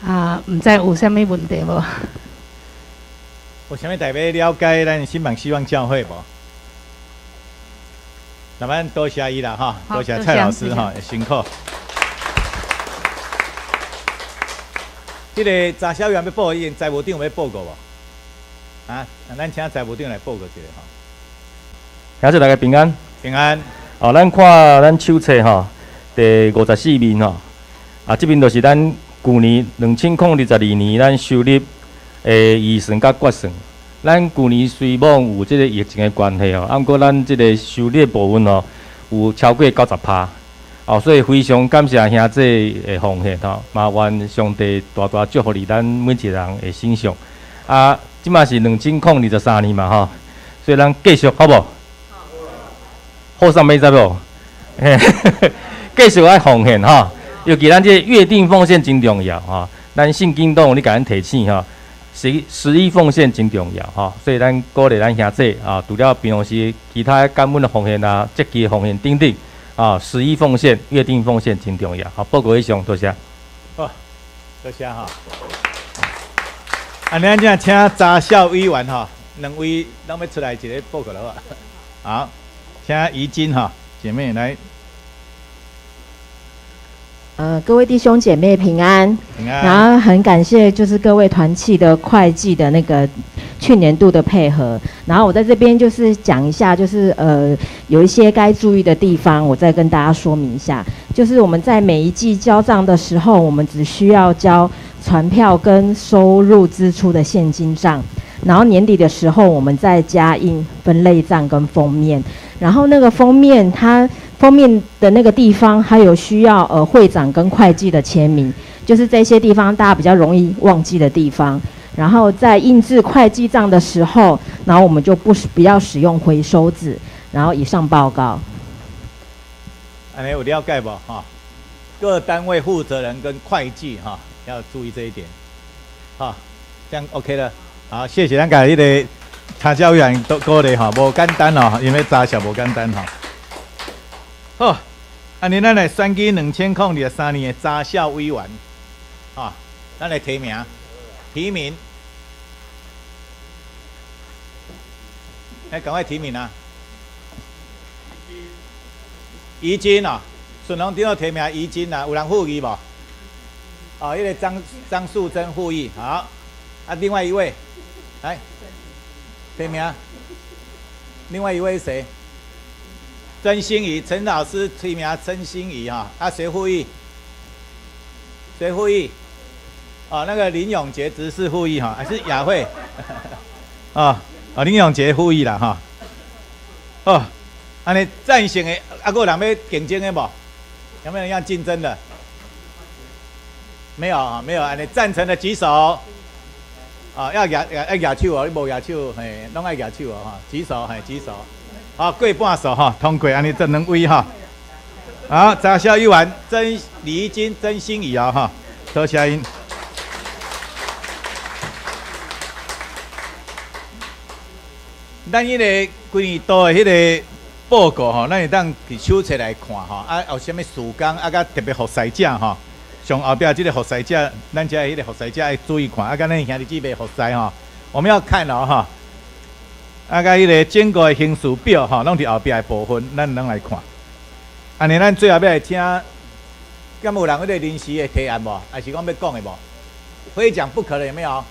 啊，毋知有啥物问题无？有啥物特别了解咱新版希望教会无？那咱多谢伊啦哈，多谢蔡老师哈，辛苦。这个杂销员欲报，已经财务长欲报告无？啊，咱请财务长来报告一下吼。兄弟大家平安。平安。哦，咱看咱手册吼，第54面吼，啊，这面就是咱旧年2022年咱收入的预算佮决算。咱旧年虽罔有这个疫情的关系吼，啊，毋过咱这个收入的部分吼，有超过90%。哦，所以非常感谢兄弟的奉献吼，嘛愿上帝大大祝福伫咱每一个人的身上。啊，这马是2023年嘛吼，所以咱继续好无？好上欲知无？嘿，继续爱奉献吼，尤其咱这个约定奉献真重要吼。咱圣经拢有咧共咱提醒吼，十一奉献真重要吼，所以咱鼓励咱兄弟啊，除了平常时其他感恩的奉献啊、积极的奉献等等啊，十一奉献、约定奉献真重要。好，报告以上，多谢。好，多谢哈。按呢，咱请查校委员吼，两位拢欲出来一个报告了好，请怡金哈姐妹来。各位弟兄姐妹平安。平安。然后很感谢就是各位团契的会计的那个去年度的配合。然后我在这边就是讲一下，就是有一些该注意的地方，我再跟大家说明一下。就是我们在每一季交账的时候，我们只需要交传票跟收入支出的现金账。然后年底的时候，我们再加印分类账跟封面。然后那个封面它。封面的那个地方还有需要会长跟会计的签名，就是这些地方大家比较容易忘记的地方。然后在印制会计账的时候，然后我们就不要使用回收纸。然后以上报告。按呢有了解无哈？各单位负责人跟会计哈要注意这一点，哈，这样 OK 了。好，谢谢咱共彼个查教员都鼓励哈，无简单哦，因为查账无简单哈。好，按呢咱来选举2023年的查校委员，啊，咱来提名，提名，来赶快提名啊！怡金啊，顺丰长老提名怡金啊，有人附议无？哦，彼个张素贞附议，好，啊，另外一位，来提名，另外一位是谁？曾心怡，陈老师提名曾心怡哈，啊，谁附议？谁附议？哦，那个林永杰执事附议哈，还是雅慧？哦，哦，林永杰附议啦哈。哦，按呢赞成的，啊，阁有人欲竞争的无？有没有人要竞争的？没有啊，没有。按呢赞成的举手。啊，要举要举手哦，你无举手，嘿，拢爱举手哦哈，举手，嘿，举手。好，过半数哈，通过，按呢这两位哈。好，查校委员曾李金、曾心怡啊哈，多谢𪜶。咱彼个规年度的彼个报告吼，咱会当伫手册来看吼，啊，有啥物事工啊，佮特别服侍者吼，上后壁这个服侍者，咱遮的彼个服侍者爱注意看，啊，佮咱兄弟姊妹服侍吼，我们要看哦哈。啊，佮彼个整个的行事表吼，拢伫后壁的部分，咱拢来看。按呢，咱最后欲来请，敢有人彼个临时的提案无？还是讲欲讲的无？非讲不可的有没有？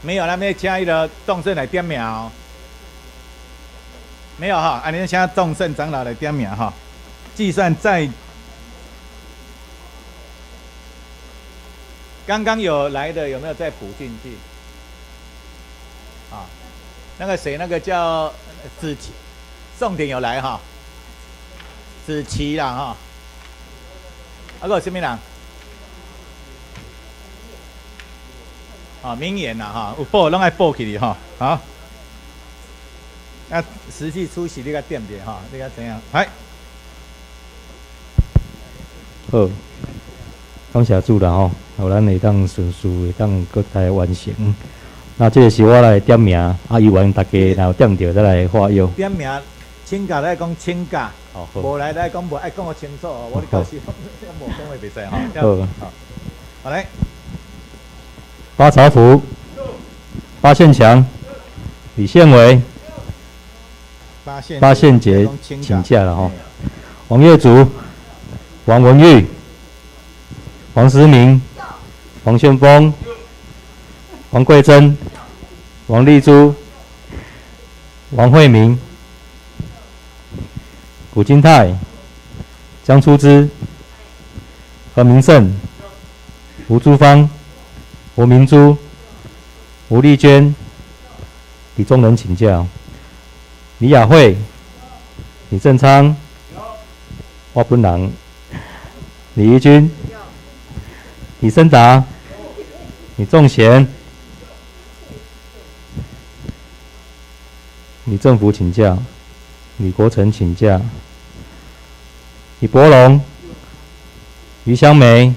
没有，咱欲请彼个众圣来点名哦。没有哈，按呢，请众圣长老来点名哈。计算在刚刚有来的有没有再补进去？啊，那个谁，那个叫子琪，宋典有来哈，子琪啦哈，啊阁有啥物人？啊，明言啦哈，有报拢爱报起去哈，好。啊，实际出席你共点者哈，你共知影？来。好，感谢主啦吼，予咱会当顺序会当阁来完成。那这个是我来点名，啊，委员大家若有点著再来发约。点名，请假来讲请假，无来来讲无，爱讲予清楚哦。无你到时无讲会袂使吼。好，好来。巴朝福、巴宪强、李宪伟、巴宪杰请假了吼。王月竹、王文玉、黄思明、黄旋风、黄桂珍、王丽珠、王慧明、古金泰、江初枝、何明胜、吴珠芳、吴明珠、吴丽娟、李宗仁请假，李雅慧、李正昌、我本人，李怡君，李森达，李仲贤，李政福请假，李国成请假，李伯龙，余香梅，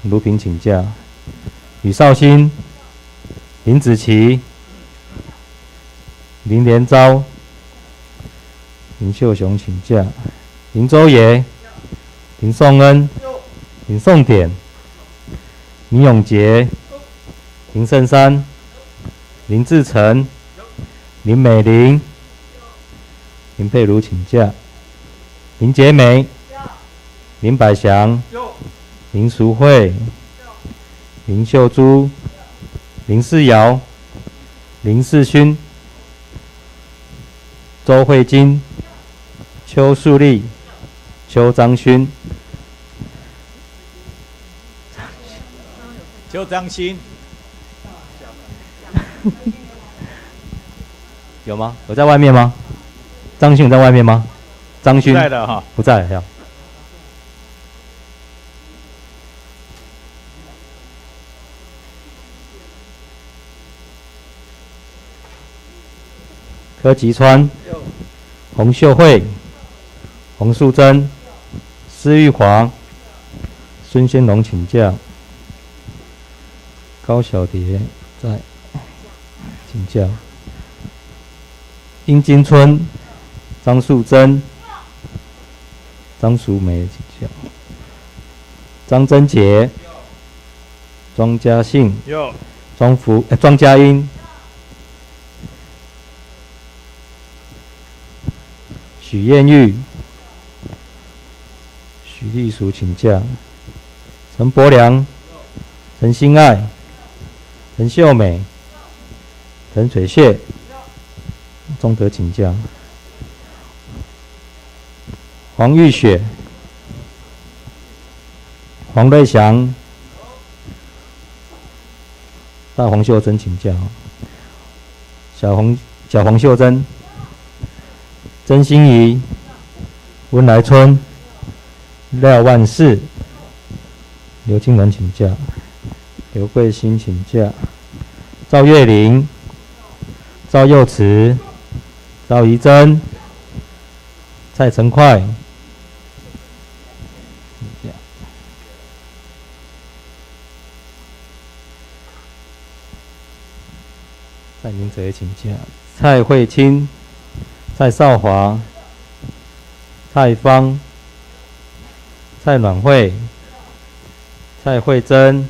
卢平请假，吕绍兴，林子琪，林连昭，林秀雄请假，林周爷，林颂恩，林颂典，林永杰，林胜山，林志成，林美玲，林佩如请假，林杰梅，林百祥，林淑慧，林秀珠，林世尧，林世勋，周慧金，邱树立，邱章勋，邱章勋，有吗？有在外面吗？张勋在外面吗？张勋在的哈，不在呀。柯吉川、洪秀慧、洪素贞、施玉华、孙先龙请假，高小蝶在请假，殷金春、张素贞、张淑梅请假，张贞杰、庄家信、庄福、庄家英。许艳玉、许丽淑请假，陈伯良、陈新爱、陈秀美、陈水谢、钟德请假，黄玉雪、黄瑞祥、大黄秀珍请假，小黄秀珍。曾心怡、温来春、廖万世、刘金兰请假，刘桂兴请假，赵月玲、赵幼慈、赵怡珍、蔡成快，蔡明哲也请假，蔡慧清。蔡少华、蔡芳、蔡暖慧、蔡慧珍、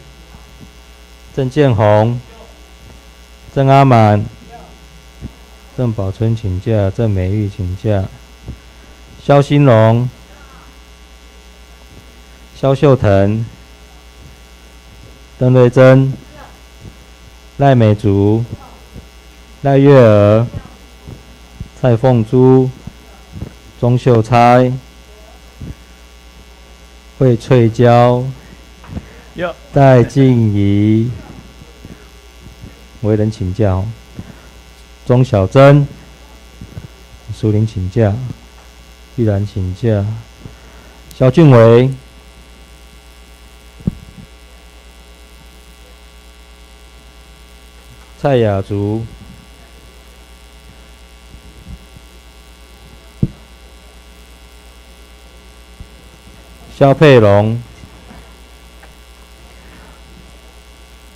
郑建宏、郑阿满、郑宝春请假，郑美玉请假，萧兴龙、萧秀腾、邓瑞珍、赖美竹、赖月儿。蔡凤珠、钟秀钗、惠翠娇、戴静怡，为人请假。钟小珍、苏玲请假，玉兰请假，萧俊伟、蔡雅竹。萧佩龙、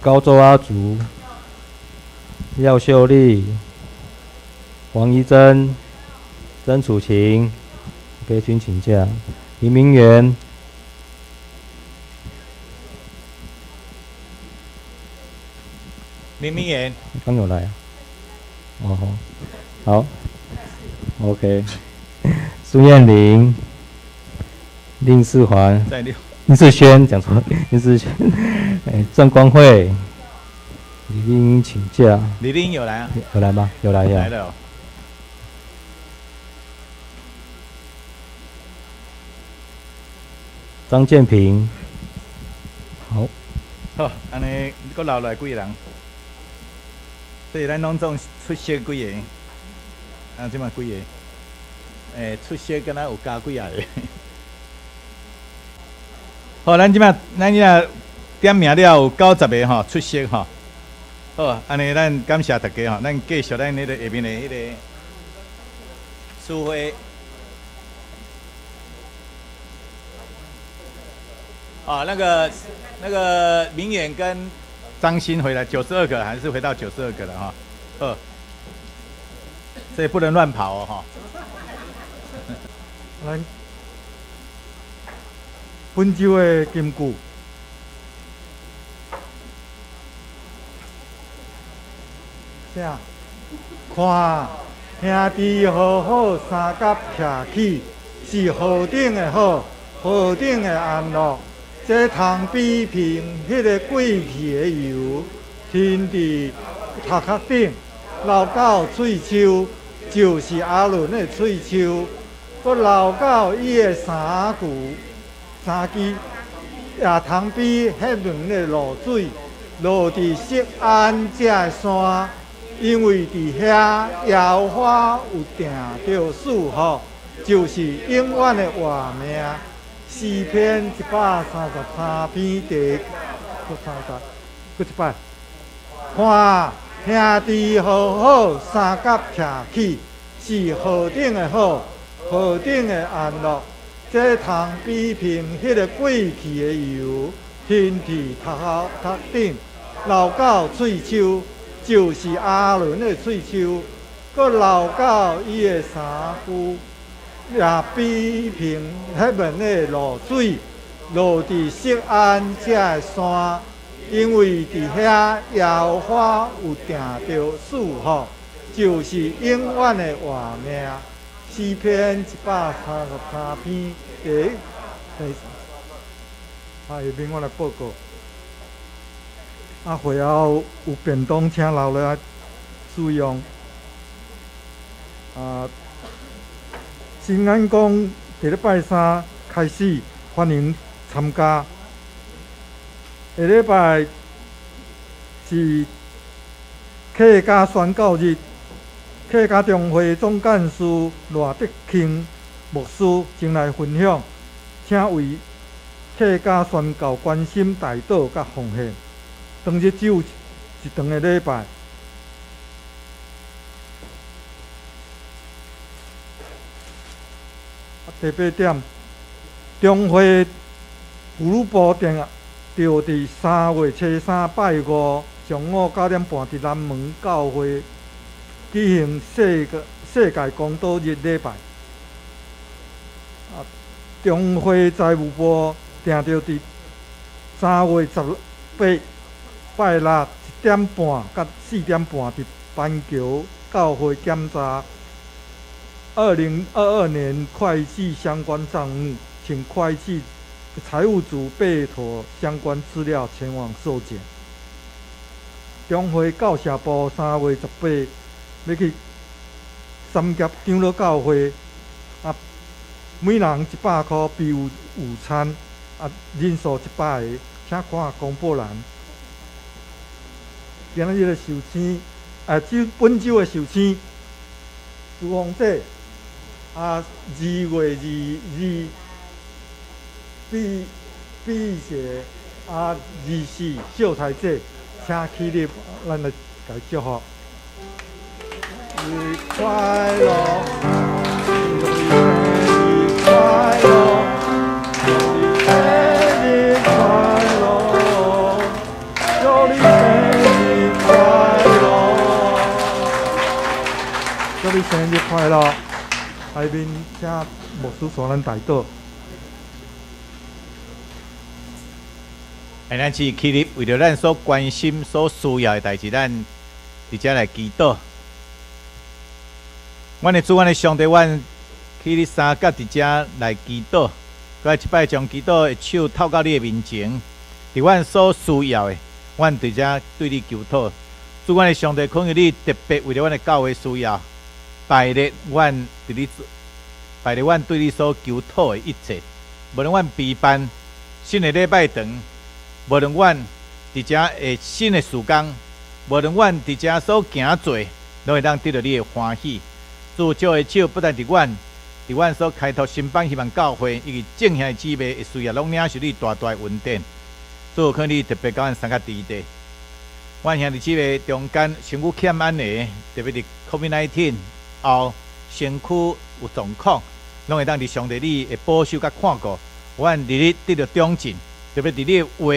高州阿竹、廖秀丽、王怡珍、曾楚晴、裴军请假，林明元、林明元刚有来啊，哦，好，OK，苏艳玲。林世环、林世轩讲错，林世轩，哎，郑光慧、李丽英请假。李丽英有来啊？有来吗？有来呀。来了哦。张建平，好。好，按呢，阁留落来几个人？所以咱拢总出席几个？啊，这马几个？欸，出席敢若有加幾仔个。好，咱這馬點名了有90個吼出席吼。好，按呢咱感謝大家吼，咱繼續咱彼个下面的彼個聚會。啊，那個明遠跟張鑫回來92個，還是回到九十二個了哈。好，所以不能亂跑哦哈。咱本週的金句，啥？看兄弟和好相佮徛起，是何等的好，何等的安樂。這通比拼彼个過去的油，停佇頭殼頂，流到喙鬚，就是亞倫的喙鬚，閣流到伊的衫褲、衫枝，也通比彼門的露水落佇錫安這个山，因為佇遐耶和華有定著賜福，就是永遠的活命。詩篇133篇第閣三十，閣一擺。看兄弟和好相佮徛起，是何等的好，何等的安樂。這通比拼彼个過去的油，停佇頭殼頂，流到喙鬚，就是亞倫的喙鬚，閣流到伊的衫褲。也比拼彼門的露水落佇錫安這个山，因為佇遐耶和華有定著賜福，就是永遠的活命。詩篇133篇第下面我來報告。啊，會後有便當，請留落來使用。啊。新安宮佇咧拜三開始，歡迎參加。下禮拜是客家宣教日，客家中會總幹事賴德慶牧師前來分享，請為客家宣教關心代禱佮奉獻。當日只有一頓的禮拜。第八點，中會婦女部定著佇3月初3拜五上午9點半，佇南門教會舉行世界公禱日禮拜。啊，中會財務部定著佇3月18拜六1點半佮4點半，佇板橋教會檢查2022年會計相關帳目，請會計財務組備妥相關資料前往受檢。中會教社部3月18欲去三峽長老教會，啊，每人100箍備有午餐，啊，人數100个，請看公布欄。今仔日的壽星，啊，這本週的壽星，朱鳳姐。啊，2月22比邪啊，24秀才姐，請起立，咱來共祝福。日快樂，祝你生日快樂，祝你生日快樂，祝你生日快樂，祝你生日快樂。下面請牧師帶咱代禱。哎，咱是起立，為著咱所關心、所需要的代誌，咱佇遮來祈禱。阮的主，阮的上帝，阮起立三角佇遮來祈禱。閣來這擺將祈禱的手透到你的面前，佇阮所需要的，阮佇遮對你求討。主，阮的上帝，懇求你特別為著阮的教會需要，拜日阮佇你，拜日阮對你所求討的一切，無論阮備辦新的禮拜堂，無論阮佇遮的新的事工，無論阮佇遮所行做，攏會當得著你的歡喜。主，借的手不但佇阮伫阮所开拓新版希望教会以及众兄弟姊妹的事业，拢领受你大大的恩典。主，求你特别佮阮三个弟弟，阮兄弟姊妹中间身躯欠安的，特别伫 COVID-19 后身躯有状况，拢会当伫上帝你的保守佮看顾，阮日日得著长进，特别伫你的话，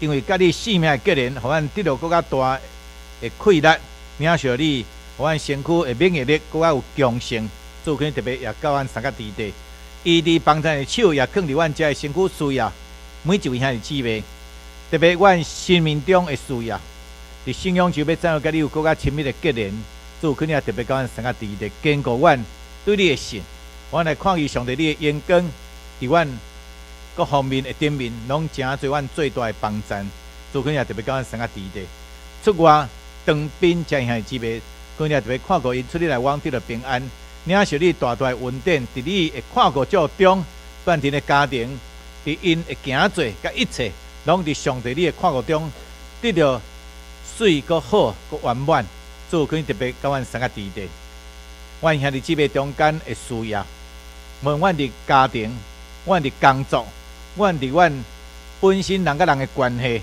因为佮你性命的结连，予阮得著阁较大的气力，领受你，予阮身躯的免疫力阁较有强盛。主，求你特别也佮阮三个弟弟，医治帮赞的手也放伫阮遮的身躯需要，每一位兄弟姊妹，特别阮生命中的需要，伫信仰就欲怎样佮你有阁较亲密的结连。主，求你也特别佮阮三个弟弟，坚固阮对你的信，阮来看见上帝你的荣光，伫阮各方面的顶面，拢成做阮最大的帮赞。主，求你也特别佮阮三个弟弟，出外当兵遮兄弟姊妹，求你也特别看顾𪜶出入来往得著平安，领受你大大的恩典，伫你的看顾照中，阮伫的家庭，伫𪜶的行做佮一切，拢伫上帝你的看顾中，得著媠阁好阁圆满。主，求你特别佮阮三个弟弟，阮兄弟姊妹中间的需要，无论阮伫家庭，阮伫工作，阮伫阮本身人佮人的关系，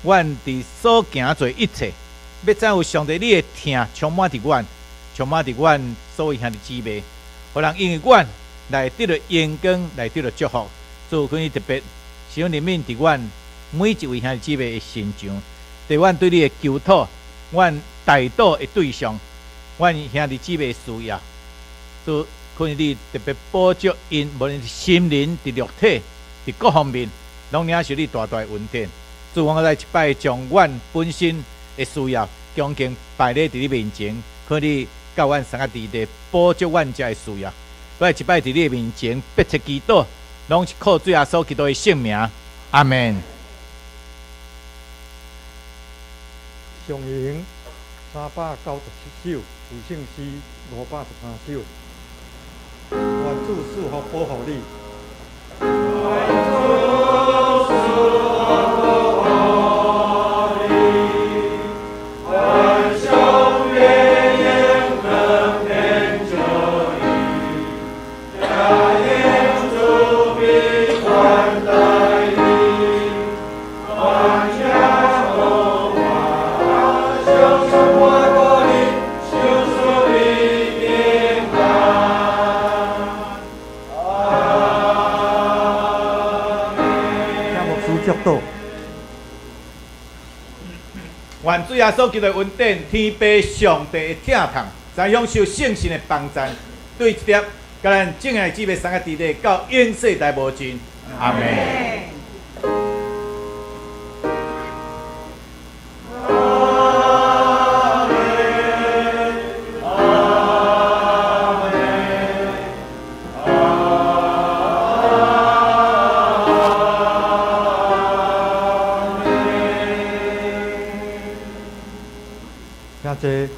阮伫所行做一切，欲怎有上帝你的疼充满伫阮，充满伫阮所有兄弟姊妹，予人因为阮来得著荣光，来得著祝福。主，求你特别使用怜悯伫阮每一位兄弟姊妹的身上，伫阮对你的求讨，阮代祷的对象，阮兄弟姊妹的需要，主，求你特别保障𪜶，无论是心灵、伫肉体、伫各方面，拢领受你大大的恩典。主，我再一摆将阮本身的需要，恭敬摆咧伫你面前，求你佮阮三个弟弟保障阮遮的需要。我一摆伫你的面前迫切祈祷，拢是靠主耶稣基督的圣名。阿们。上行397首，回圣诗513首。愿主赐福保护你。愿主赐福保护你，愿上帝荣光显照你，加用慈悲款待你，愿耶和华向上看顾你，赏赐你平安。阿门。请牧师祝祷。愿主耶稣基督的恩典、天父上帝的疼痛，咱享受圣神的帮赞，对一粒，佮咱众兄弟姊妹三个弟弟到永世代无尽。阿们。阿门，阿门，阿门。兄弟，